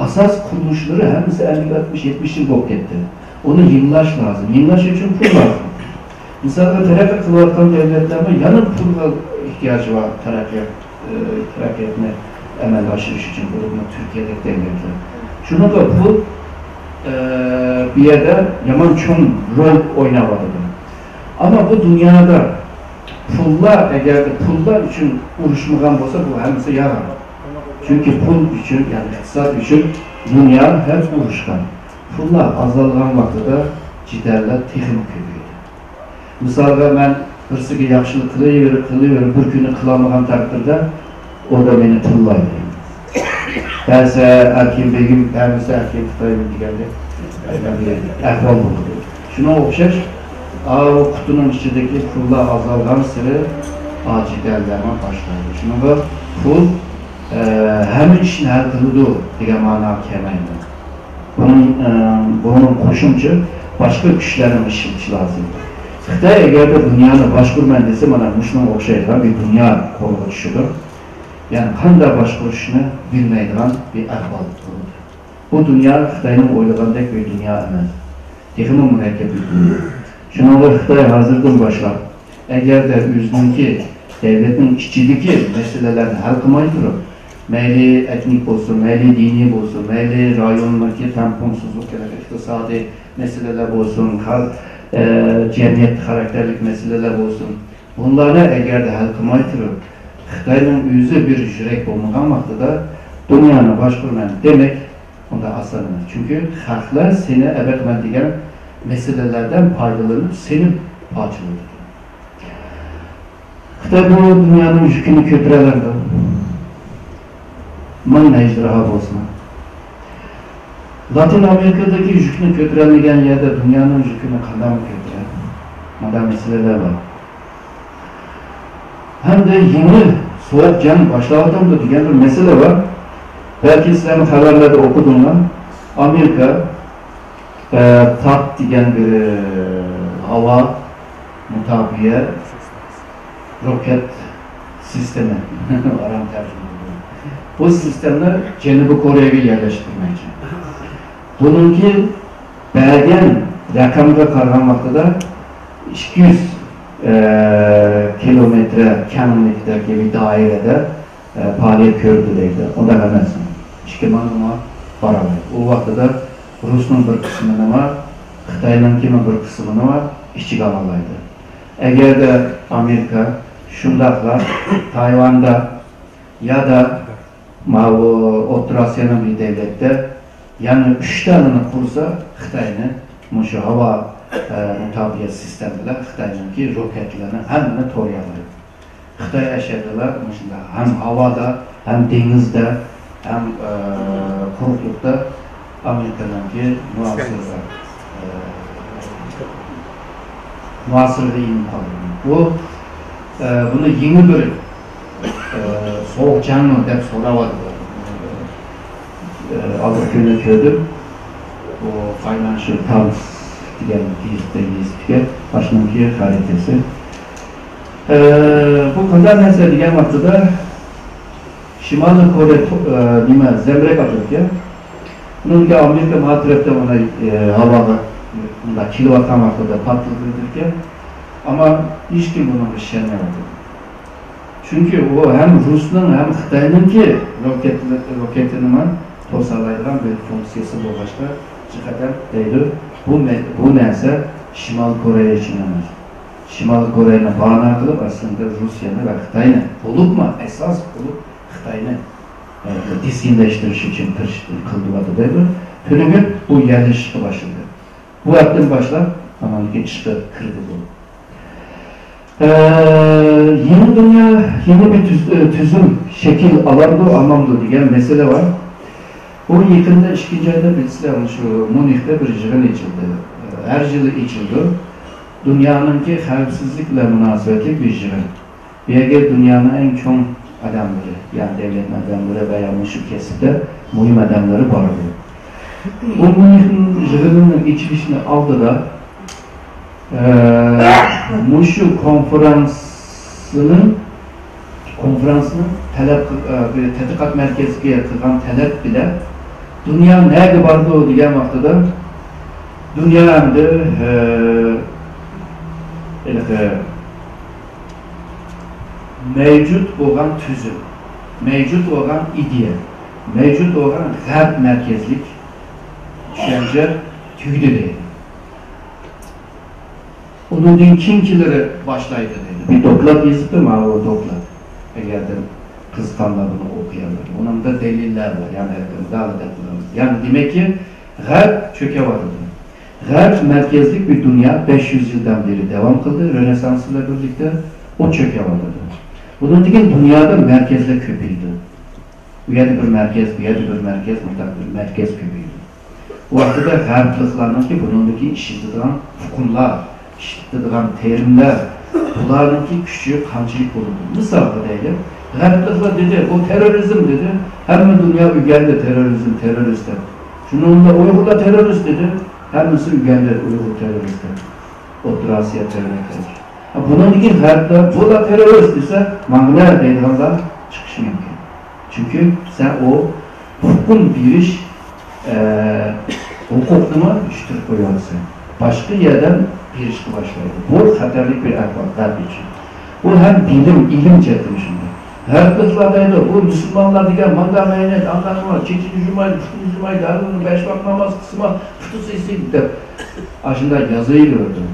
ئاساس قۇرۇلۇشلىرى ھەممىسى ئەللىك، ئاتمىش، يەتمىش يىل بولۇپ كەتتى. ئۇنى يېڭىلاش لازىم. يېڭىلاش ئۈچۈن پۇل لازىم. مىسالغا، تەرەققىي قىلىۋاتقان دۆلەتلەرمۇ يەنە پۇلغا ئېھتىياجى بار، تەرەققىيات، ئى، تەرەققىياتنى ئەمەلگە ئاشۇرۇش ئۈچۈن، بولۇپمۇ تۈركىيەدەك دۆلەتلەر. شۇنىڭغا پۇل، ئى، بۇ يەردە يامان چوڭ رول ئويناۋاتىدۇ. ئەمما بۇ دۇنيادا پۇللار، ئەگەردە پۇللار ئۈچۈن ئۇرۇشمىغان بولسا، بۇ ھەممىسى يالغان. چۈنكى پۇل ئۈچۈن، يەنى ئىقتىساد ئۈچۈن دۇنيا ھەم ئۇرۇشقان. پۇللار ئازالغان ۋاقتىدا جېدەللەر تېخىمۇ كۆپىيىدۇ. مىسالغا، مەن بىرسىگە ياخشىلىق قىلىۋېرىپ، قىلىۋېرىپ، بىر كۈنى قىلالمىغان تەقدىردە، ئۇ دا مېنى تىللايدۇ. بەرسە ئەركىن بېگىم، بەرمىسە ئەركىن خىتايىم دېگەندەك. ئەھۋال بولىدۇ. شۇنىڭغا ئوخشاش، ئاۋۇ قۇتىنىڭ ئىچىدىكى پۇللار ئازالغانسېرى ئاجىز دەردلەرمۇ باشلايدۇ. شۇنىڭغا پۇل، ئە، ھەممە ئىشنى ھەل قىلىدۇ دېگەن مەنىگە كەلمەيدۇ. بۇنىڭ، ئە، بۇنىڭ قوشۇمچە باشقا كۈچلەرنى ئىشلىتىش لازىم. خىتاي ئەگەردە دۇنيانى باشقۇرىمەن دېسە، مانا مۇشۇنىڭغا ئوخشايدىغان بىر دۇنيا قولغا چۈشىدۇ. يەنى قانداق باشقۇرۇشنى بىلمەيدىغان بىر ئەھۋال بولىدۇ. بۇ دۇنيا خىتاينىڭ ئويلىغاندەك بىر دۇنيا ئەمەس. تېخىمۇ مۇرەككەپ بىر دۇنيا. شۇنىڭغا خىتاي ھازىردىن باشلاپ، ئەگەردە ئۆزىنىڭكى دۆلەتنىڭ ئىچىدىكى مەسىلىلەرنى ھەل قىلماي تۇرۇپ، مەيلى ئېتنىك بولسۇن، مەيلى دىنىي بولسۇن، مەيلى رايوندىكى تەڭپۇڭسىزلىق، ئىقتىسادىي مەسىلىلەر بولسۇن، خەل-، ئە، جەمئىيەت خاراكتېرلىك مەسىلىلەر بولسۇن، بۇلارنى ئەگەردە ھەل قىلماي تۇرۇپ، خىتاينىڭ ئۆزى بىر يۈرەك بولمىغان ۋاقتىدا دۇنيانى باشقۇرىمەن دېمەك، ئۇنداق ئاسان ئەمەس. چۈنكى خەقلەر سېنى ئەبەتمەن دېگەن مەسىلىلەردىن پايدىلىنىپ، سېنى پارچىلىدۇ. خىتاي بۇ دۇنيانىڭ يۈكىنى كۆتۈرەلەمدۇ؟ مىڭ ئەجدىھا بولسىمۇ. لاتىن ئامېرىكىدىكى يۈكنى كۆتۈرەلمىگەن يەردە دۇنيانىڭ يۈكىنى قانداقمۇ كۆتۈرەر؟ مۇنداق مەسىلىلەر بار. ھەمدە يېڭى سوغۇق جەڭ باشلاۋاتامدۇ دېگەن بىر مەسىلە بار. بەلكى سىلەرمۇ خەۋەرلەردە ئوقۇدۇڭلار. ئامېرىكا، ئە، تات دېگەن بىر، ئە، ھاۋا مۇداپىئە روكېت سىستېما. ئاران تەرجىمە قىلدىم. بۇ سىستېمىنى جەنۇبىي كورېيەگە يەرلەشتۈرمەكچى. بۇنىڭكى بەرگەن رەقەمگە قارىغان ۋاقتىدا ئىككى يۈز، ئە، كىلومېتىر كەڭلىكتىكى بىر دائىرىدە، ئە، پائالىيەت كۆرىدۇ دەيدۇ. ئۇنداق ئەمەس. ئىككى مىڭغىمۇ بارالايدۇ. ئۇ ۋاقتىدا رۇسنىڭ بىر قىسمىنىمۇ، خىتاينىڭكىمۇ بىر قىسمىنىمۇ ئىچىگە ئالالايدۇ. ئەگەردە ئامېرىكا شۇنداقلا تايۋاندا يادا ماۋۇ ئوتتۇرا ئاسىيانىڭ بىر دۆلەتتە يەنە ئۈچ دانىنى قۇرسا، خىتاينى مۇشۇ ھاۋا، ئە، مۇداپىئە سىستېما بىلەن خىتاينىڭكى روكېتلىرىنى ھەممىنى تورىيالايدۇ. خىتاي ئەشەدىلا مۇشۇنداق ھەم ھاۋادا، ھەم دېڭىزدا، ھەم، ئە، قۇرۇقلۇقتا ئامېرىكىنىڭكى مۇھاسىرىسى، ئە، مۇھاسىرىگە ئېلىنىپ قالدى. بۇ، ئە، بۇنى يېڭى بىر، ئە، سوغۇق جەڭمۇ دەپ سوراۋاتىدۇ. ئە، ئالدى كۈنى كۆردۈم. بۇ فاينانشال تايمس دېگەن گېزىتتە يېزىپتىكەن. ئاشۇنىڭكى خەرىتىسى. ئە، بۇ قانداق نەرسە دېگەن ۋاقتىدا، شىمالىي كورېيە تو-، ئە، نېمە، زەمبىرەك ئاتىدىكەن. ئۇنىڭكى ئامېرىكا ما تەرەپتە ئۇنى، ئە، ھاۋاغا مۇنداق كېلىۋاتقان ۋاقتىدا پارتلىتىدىكەن. ئەمما ھېچكىم بۇنىڭغا ئىشەنمەيۋاتىدۇ. چۈنكى ئۇ ھەم رۇسنىڭ، ھەم خىتاينىڭكى روكېتلىرى، روكېتىنىمۇ توسالايدىغان بىر فۇنكسىيەسى بولغاچقا، جىقەدەم دەيدۇ، بۇ مە-، بۇ نەرسە شىمالىي كورېيە ئۈچۈن ئەمەس. شىمالىي كورېيەنى باھانە قىلىپ، ئەسلىدە رۇسىيەنى ۋە خىتاينى، بولۇپمۇ ئاساس قىلىپ خىتاينى، ئە، تىزگىنلەشتۈرۈش ئۈچۈن تىرىش-، قىلىۋاتىدۇ دەيدۇ. تۈنۈگۈن بۇ يەرلىشىشكە باشلىدى. بۇ ھەپتىدىن باشلاپ ئانانكى ئىشقا كىردى بۇ. ئە، يېڭى دۇنيا، يېڭى بىر تۈز-، ئە، تۈزۈم شەكىل ئالامدۇ، ئالمامدۇ دېگەن مەسىلە بار. بۇ يېقىندا ئىككىنچى ئايدا بىلىسىلەر، مۇشۇ ميۇنختا بىر يىغىن ئېچىلدى. ئە، ھەر يىلى ئېچىلىدۇ. دۇنيانىڭكى خەۋپسىزلىك بىلەن مۇناسىۋەتلىك بىر يىغىن. بۇ يەرگە دۇنيانىڭ ئەڭ چوڭ ئادەملىرى، يەنى دۆلەتنىڭ ئادەملىرى ۋە يا مۇشۇ كەسىپتە مۇھىم ئادەملىرى بارىدۇ. بۇ مۇھىم يىغىننىڭ ئېچىلىشىنىڭ ئالدىدا، ئە، مۇشۇ كونفېرانسنىڭ، كونفېرانسنىڭ تەلەپ قىل-، ئە، بىر تەتقىقات مەركەزگە قىلغان تەلەپ بىلەن دۇنيا نەگە بارىدۇ دېگەن ۋاقتىدا، دۇنيا ئەمدى، ئە، ھېلىقى مەۋجۇت بولغان تۈزۈم، مەۋجۇت بولغان ئىدىيە، مەۋجۇت بولغان غەرب مەركەزلىك چۈشەنچە تۈگىدى دەيدۇ. ئۇنىڭدىن كېيىنكىلىرى باشلايدۇ دەيدۇ. بىر دوكلات يېزىپتۇ، ماۋۇ دوكلات. ئەگەردە قىزىققانلار بۇنى ئوقۇيالىدۇ. ئۇنىڭدا دەلىللەر بار. يەنى مۇدالا دەپ، يەنى دېمەككى، غەرب چۆكۈۋاتىدۇ. غەرب مەركەزلىك بىر دۇنيا بەش يۈز يىلدىن بېرى داۋام قىلدى، رېنېسسانس بىلەن بىرلىكتە ئۇ چۆكۈۋاتىدۇ. بۇنىڭدىن كېيىن دۇنيادا مەركەزلەر كۆپىيىدۇ. ئۇ يەردە بىر مەركەز، بۇ يەردە بىر مەركەز، مۇنداق بىر مەركەز كۆپىيىدۇ. ۋاقتىدا غەربلىكلارنىڭكى بۇنىڭدىكى ئىشلىتىدىغان ئۇقۇملار، ئىشلىتىدىغان تېرىملەر، بۇلارنىڭكى كۈچى قانچىلىك بولىدۇ؟ مىسالغا دەيلى، غەربلىكلار دېدى، بۇ تېررورىزم دېدى، ھەممە دۇنيا ئۆگەندى تېررورىزم، تېررورىست دەپ. شۇنىڭ بىلەن ئۇيغۇرلار تېررورىست دېدى، ھەممىسى ئۆگەندى ئۇيغۇر تېررورىست دەپ. ئوتتۇرا ئاسىيا تېررورىست. بۇنىڭدىن كېيىن غەربلەر بۇلار تېررورىست دېسە، ماڭىلە دەيدىغانلار چىقىشى مۇمكىن. چۈنكى سەن ئۇ ھۆكۈم بېرىش، ئە، ھوقۇقنىمۇ يىتتۈرۈپ قويۇۋالىسەن. باشقا يەردىن بېرىشكە باشلايدۇ. بۇ خەتەرلىك بىر ئەھۋال غەرب ئۈچۈن. بۇ ھەم بىلىم، ئىلىم جەھەتتىن شۇنداق. غەربلىكلەر دەيدۇ، بۇ مۇسۇلمانلار دېگەن ماڭدا مەينەت، ئانداق بار، چېچىنى يۇمايدۇ، پۇتىنى يۇمايدۇ، ھەر كۈنى بەش ۋاق ناماز قىلسىمۇ پۇتى سېسىيدۇ دەپ، ئاشۇنداق يازىۋېرىدۇ.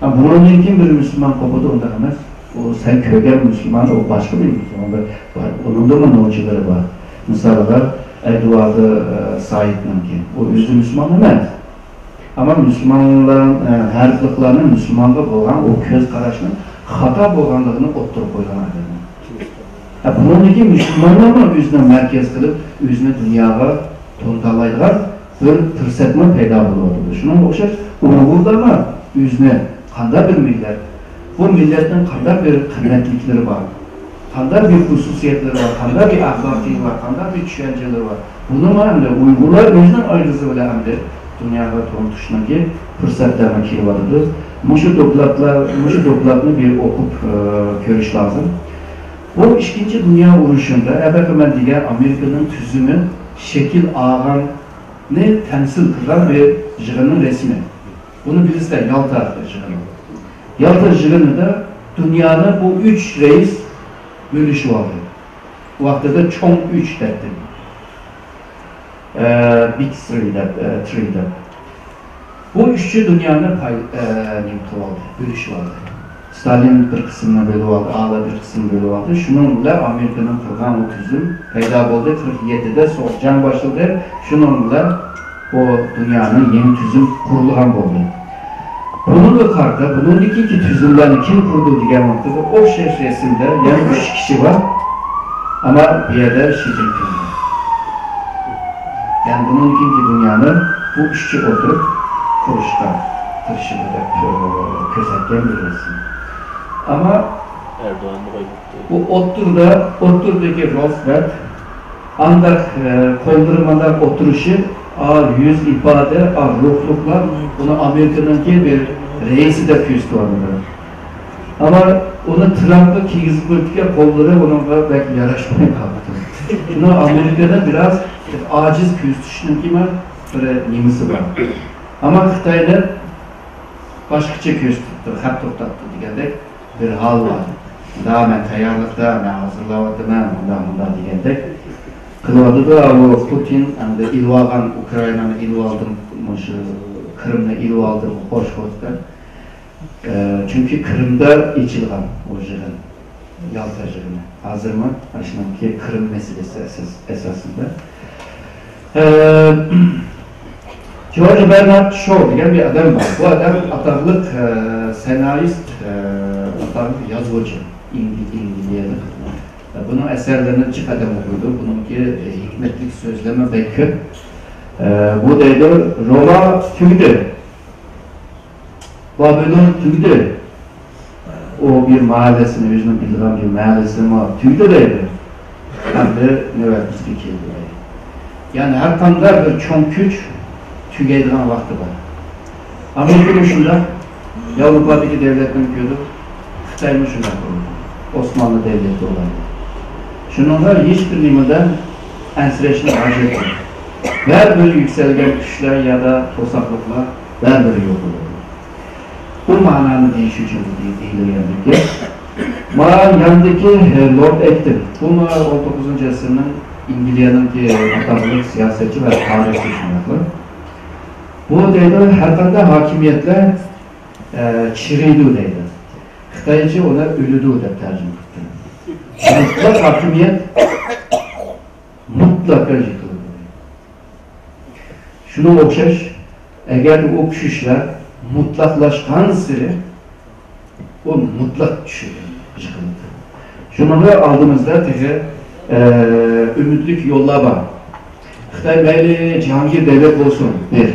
ھە، بۇنىڭدىن كېيىن بىر مۇسۇلمان قوپىدۇ، ئۇنداق ئەمەس. ئۇ سەن كۆرگەن مۇسۇلمان، ئۇ باشقا بىر مۇسۇلمان، بىر بار. ئۇنىڭدىمۇ نوچىلىرى بار. مىسالىغا، ئەدۋارد، ئە، سائىدنىڭكى. ئۇ ئۆزى مۇسۇلمان ئەمەس. ئەمما مۇسۇلمانلار، ئە، غەربلىكلارنىڭ مۇسۇلمانغا بولغان ئۇ كۆز قاراشنىڭ خاتا بولغانلىقىنى ئوتتۇرىغا قويغان ئادەم. ھە، بۇنىڭدىن كېيىن مۇسۇلمانلارمۇ ئۆزىنى مەركەز قىلىپ، ئۆزىنى دۇنياغا تونۇتالايدىغان بىر پۇرسەتمۇ پەيدا بولۇۋاتىدۇ. شۇنىڭغا ئوخشاش ئۇيغۇرلارمۇ ئۆزىنى قانداق بىر مىللەت، بۇ مىللەتنىڭ قانداق بىر قىممەتلىكلىرى بار، قانداق بىر خۇسۇسىيەتلىرى بار، قانداق بىر ئەخلاقى بار، قانداق بىر چۈشەنچىلىرى بار، بۇنىمۇ ئەمدى ئۇيغۇرلار ئۆزىنىڭ ئاغزى بىلەن ئەمدى دۇنياغا تونۇتۇشنىڭكى پۇرسەتلەرمۇ كېلىۋاتىدۇ. مۇشۇ دوكلاتلار، مۇشۇ دوكلاتنى بىر ئوقۇپ، ئە، كۆرۈش لازىم. بۇ ئىككىنچى دۇنيا ئۇرۇشىدا ئەبەقىمەن دېگەن ئامېرىكىنىڭ تۈزۈمى شەكىل ئالغاننى تەمسىل قىلغان بىر يىغىننىڭ رەسىمى. بۇنى بىلىسىلەر، يالتا يىغىنى. يالتا يىغىنىدا دۇنيانى بۇ ئۈچ رەئىس بۆلۈشۈۋالدى. ۋاقتىدا چوڭ ئۈچ دەيتتى. ئە، بىگ سىرى دەپ، ئە، تىرى دەپ. بۇ ئۈچى دۇنيانى پاي-، ئە، نېمە قىلىۋالدى، بۆلۈشۈۋالدى. ستالىن بىر قىسمىنى بۆلۈۋالدى، ئالى بىر قىسمىنى بۆلۈۋالدى. شۇنىڭ بىلەن ئامېرىكىنىڭ قۇرغان ئۇ تۈزۈم پەيدا بولدى. قىرىق يەتتىدە سوغۇق جەڭ باشلىدى. شۇنىڭ بىلەن بۇ دۇنيانىڭ يېڭى تۈزۈم قۇرۇلغان بولدى. بۇنىڭغا قارىتا، بۇنىڭدىن كېيىنكى تۈزۈملەرنى كىم قۇردى دېگەن ۋاقتىدا ئوخشاش رەسىمدە يەنە ئۈچ كىشى بار. ئەمما بۇ يەردە شى جىنپىڭ بار. يەنى بۇنىڭدىن كېيىنكى دۇنيانى بۇ ئۈچى ئولتۇرۇپ قۇرۇشقا تىرىشىدۇ دەپ، ئە، كۆرسەتكەن بىر رەسىم. ئەمما ئەردوغاننى قويماپتۇ. بۇ ئوتتۇرىدا، ئوتتۇرىدىكى روزۋېلت ئانداق، ئە، قوللىرى مانداق ئولتۇرۇشى، ئا، يۈز ئىپادە، ئا، روھلۇقلار، بۇنى ئامېرىكىنىڭكى بىر رەئىسى دەپ كۆرسىتىۋاتىدۇ. ئەمما ئۇنى ترامپقا كىيگۈزۈپ قويۇپتىكەن، قوللىرى ئۇنىڭغا بەك ياراشماي قاپتۇ. شۇنىڭ ئامېرىكىدا بىراز ئاجىز كۆرسىتىشنىڭكى بىر نېمىسى بار. ئەمما خىتاينى باشقىچە كۆرسىتىپتۇ، خەت توختاتتى دېگەندەك بىر ھال بار. مۇنداق، مەن تەييارلىقتا، مەن ھازىرلاۋاتىمەن، مۇنداق، مۇنداق دېگەندەك قىلىۋاتىدۇ. ئاۋۇ پۇتىن ئەمدى ئېلىۋالغان، ئۇكرائىنانى ئېلىۋالدىم، مۇشۇ قىرىمنى ئېلىۋالدىم، خوش خوش دەپ. ئە، چۈنكى قىرىمدا ئېچىلغان ئۇ يىغىن، يالتا يىغىنى. ھازىرمۇ ئاشۇنىڭكى قىرىم مەسىلىسى ئەساس-، ئاساسىدا. ئە، جورج بېرنارد شو دېگەن بىر ئادەم بار. بۇ ئادەم ئاتاقلىق، ئە، سېنارىست، ئە، ئاتاقلىق يازغۇچى. ئىنگل-، ئىنگلىيەلىك. بۇنىڭ ئەسەرلىرىنى جىق ئادەم ئوقۇيدۇ. بۇنىڭكى، ئە، ھېكمەتلىك سۆزلىرىمۇ بەك كۆپ. ئە، بۇ دەيدۇ، روما تۈگىدى. بابىلون تۈگىدى. ئۇ بىر مەھەللىسىنى، ئۆزىنىڭ بىلىدىغان بىر مەھەللىسىنى تۈگىدى دەيدۇ. ئەمدى نۆۋەت بىزگە كەلدى دەيدۇ. يەنى ھەر قانداق بىر چوڭ كۈچ تۈگەيدىغان ۋاقتى بار. ئامېرىكىمۇ شۇنداق، ياۋروپادىكى دۆلەتنى كۆردۇق، خىتايمۇ شۇنداق بولدى. ئوسمانلى دۆلىتى بولدى. شۇنىڭغا ھېچبىر نېمىدىن ئەنسىرەشنىڭ ھاجىتى يوق. بەرىبىر يۈكسەلگەن كۈچلەر يا توساقلىقلار بەرىبىر يوق بولىدۇ. بۇ مەنانى دېيىش ئۈچۈن دېيىلگەن گەپ. مانا ياندىكى، ئە، لورد ئەكتىن. بۇمۇ ئون توققۇزىنچى ئەسىرنىڭ ئىنگلىيەنىڭكى ئاتاقلىق سىياسەتچى ۋە تارىخچى شۇنداقلا. بۇ دەيدۇ، ھەر قانداق ھاكىمىيەتلەر، ئە، چىرىيدۇ دەيدۇ. خىتايچە ئۇنى ئۆلىدۇ دەپ تەرجىمە قىپتۇ. مۇتلەق ھاكىمىيەت مۇتلەقا يىقىلىدۇ. شۇنىڭغا ئوخشاش، ئەگەر ئۇ كۈچلەر مۇتلەقلاشقانسېرى، ئۇ مۇتلەق چۈشىدۇ، يىقىلىدۇ. شۇنىڭغا ئالدىمىزدا تېخى، ئە، ئۈمىدلىك يوللار بار. خىتاي مەيلى جاھانگىر دۆلەت بولسۇن، بىر.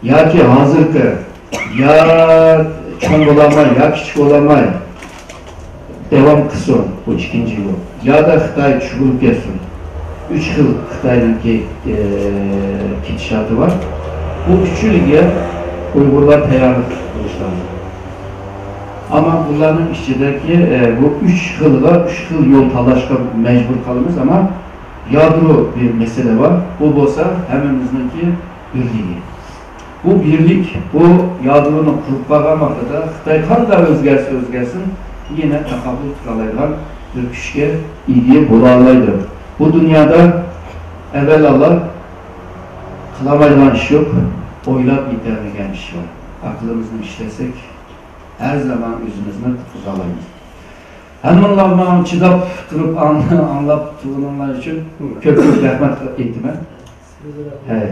ياكى ھازىرقى يا چوڭ بولالماي، يا كىچىك بولالماي داۋام قىلسۇن، بۇ ئىككىنچى يول. يا دا خىتاي چۈشۈرۈلۈپ كەتسۇن. ئۈچ خىل خىتاينىڭكى، ئى، كېتىشاتى بار. بۇ ئۈچىلىگە ئۇيغۇرلار تەييارلىق قىلىشى لازىم. ئەمما بۇلارنىڭ ئىچىدىكى، ئى، بۇ ئۈچ خىلغا ئۈچ خىل يول تاللاشقا مەجبۇر قالىمىز، ئەمما يادرو بىر مەسىلە بار. بۇ بولسا ھەممىمىزنىڭكى بىرلىكى. بۇ بىرلىك، بۇ يادرونى قۇرۇپ قالغان ۋاقتىدا خىتاي قانداق ئۆزگەرسە ئۆزگەرسۇن، يەنە تاقابىل تۇرالايدىغان بىر كۈچكە ئىگە بولالايدۇ. بۇ دۇنيادا ئەۋۋەلئالا قىلالمايدىغان ئىش يوق، ئويلاپ يېتەلمىگەن ئىش بار. ئەقلىمىزنى ئىشلەتسەك، ھەر زامان ئۆزىمىزنى قۇتقۇزالايمىز. ھەممىڭلار ماڭا چىداپ تۇرۇپ ئاڭ-، ئاڭلاپ تۇرغىنىڭلار ئۈچۈن كۆپ كۆپ رەھمەت ئېيتىمەن. ھەي.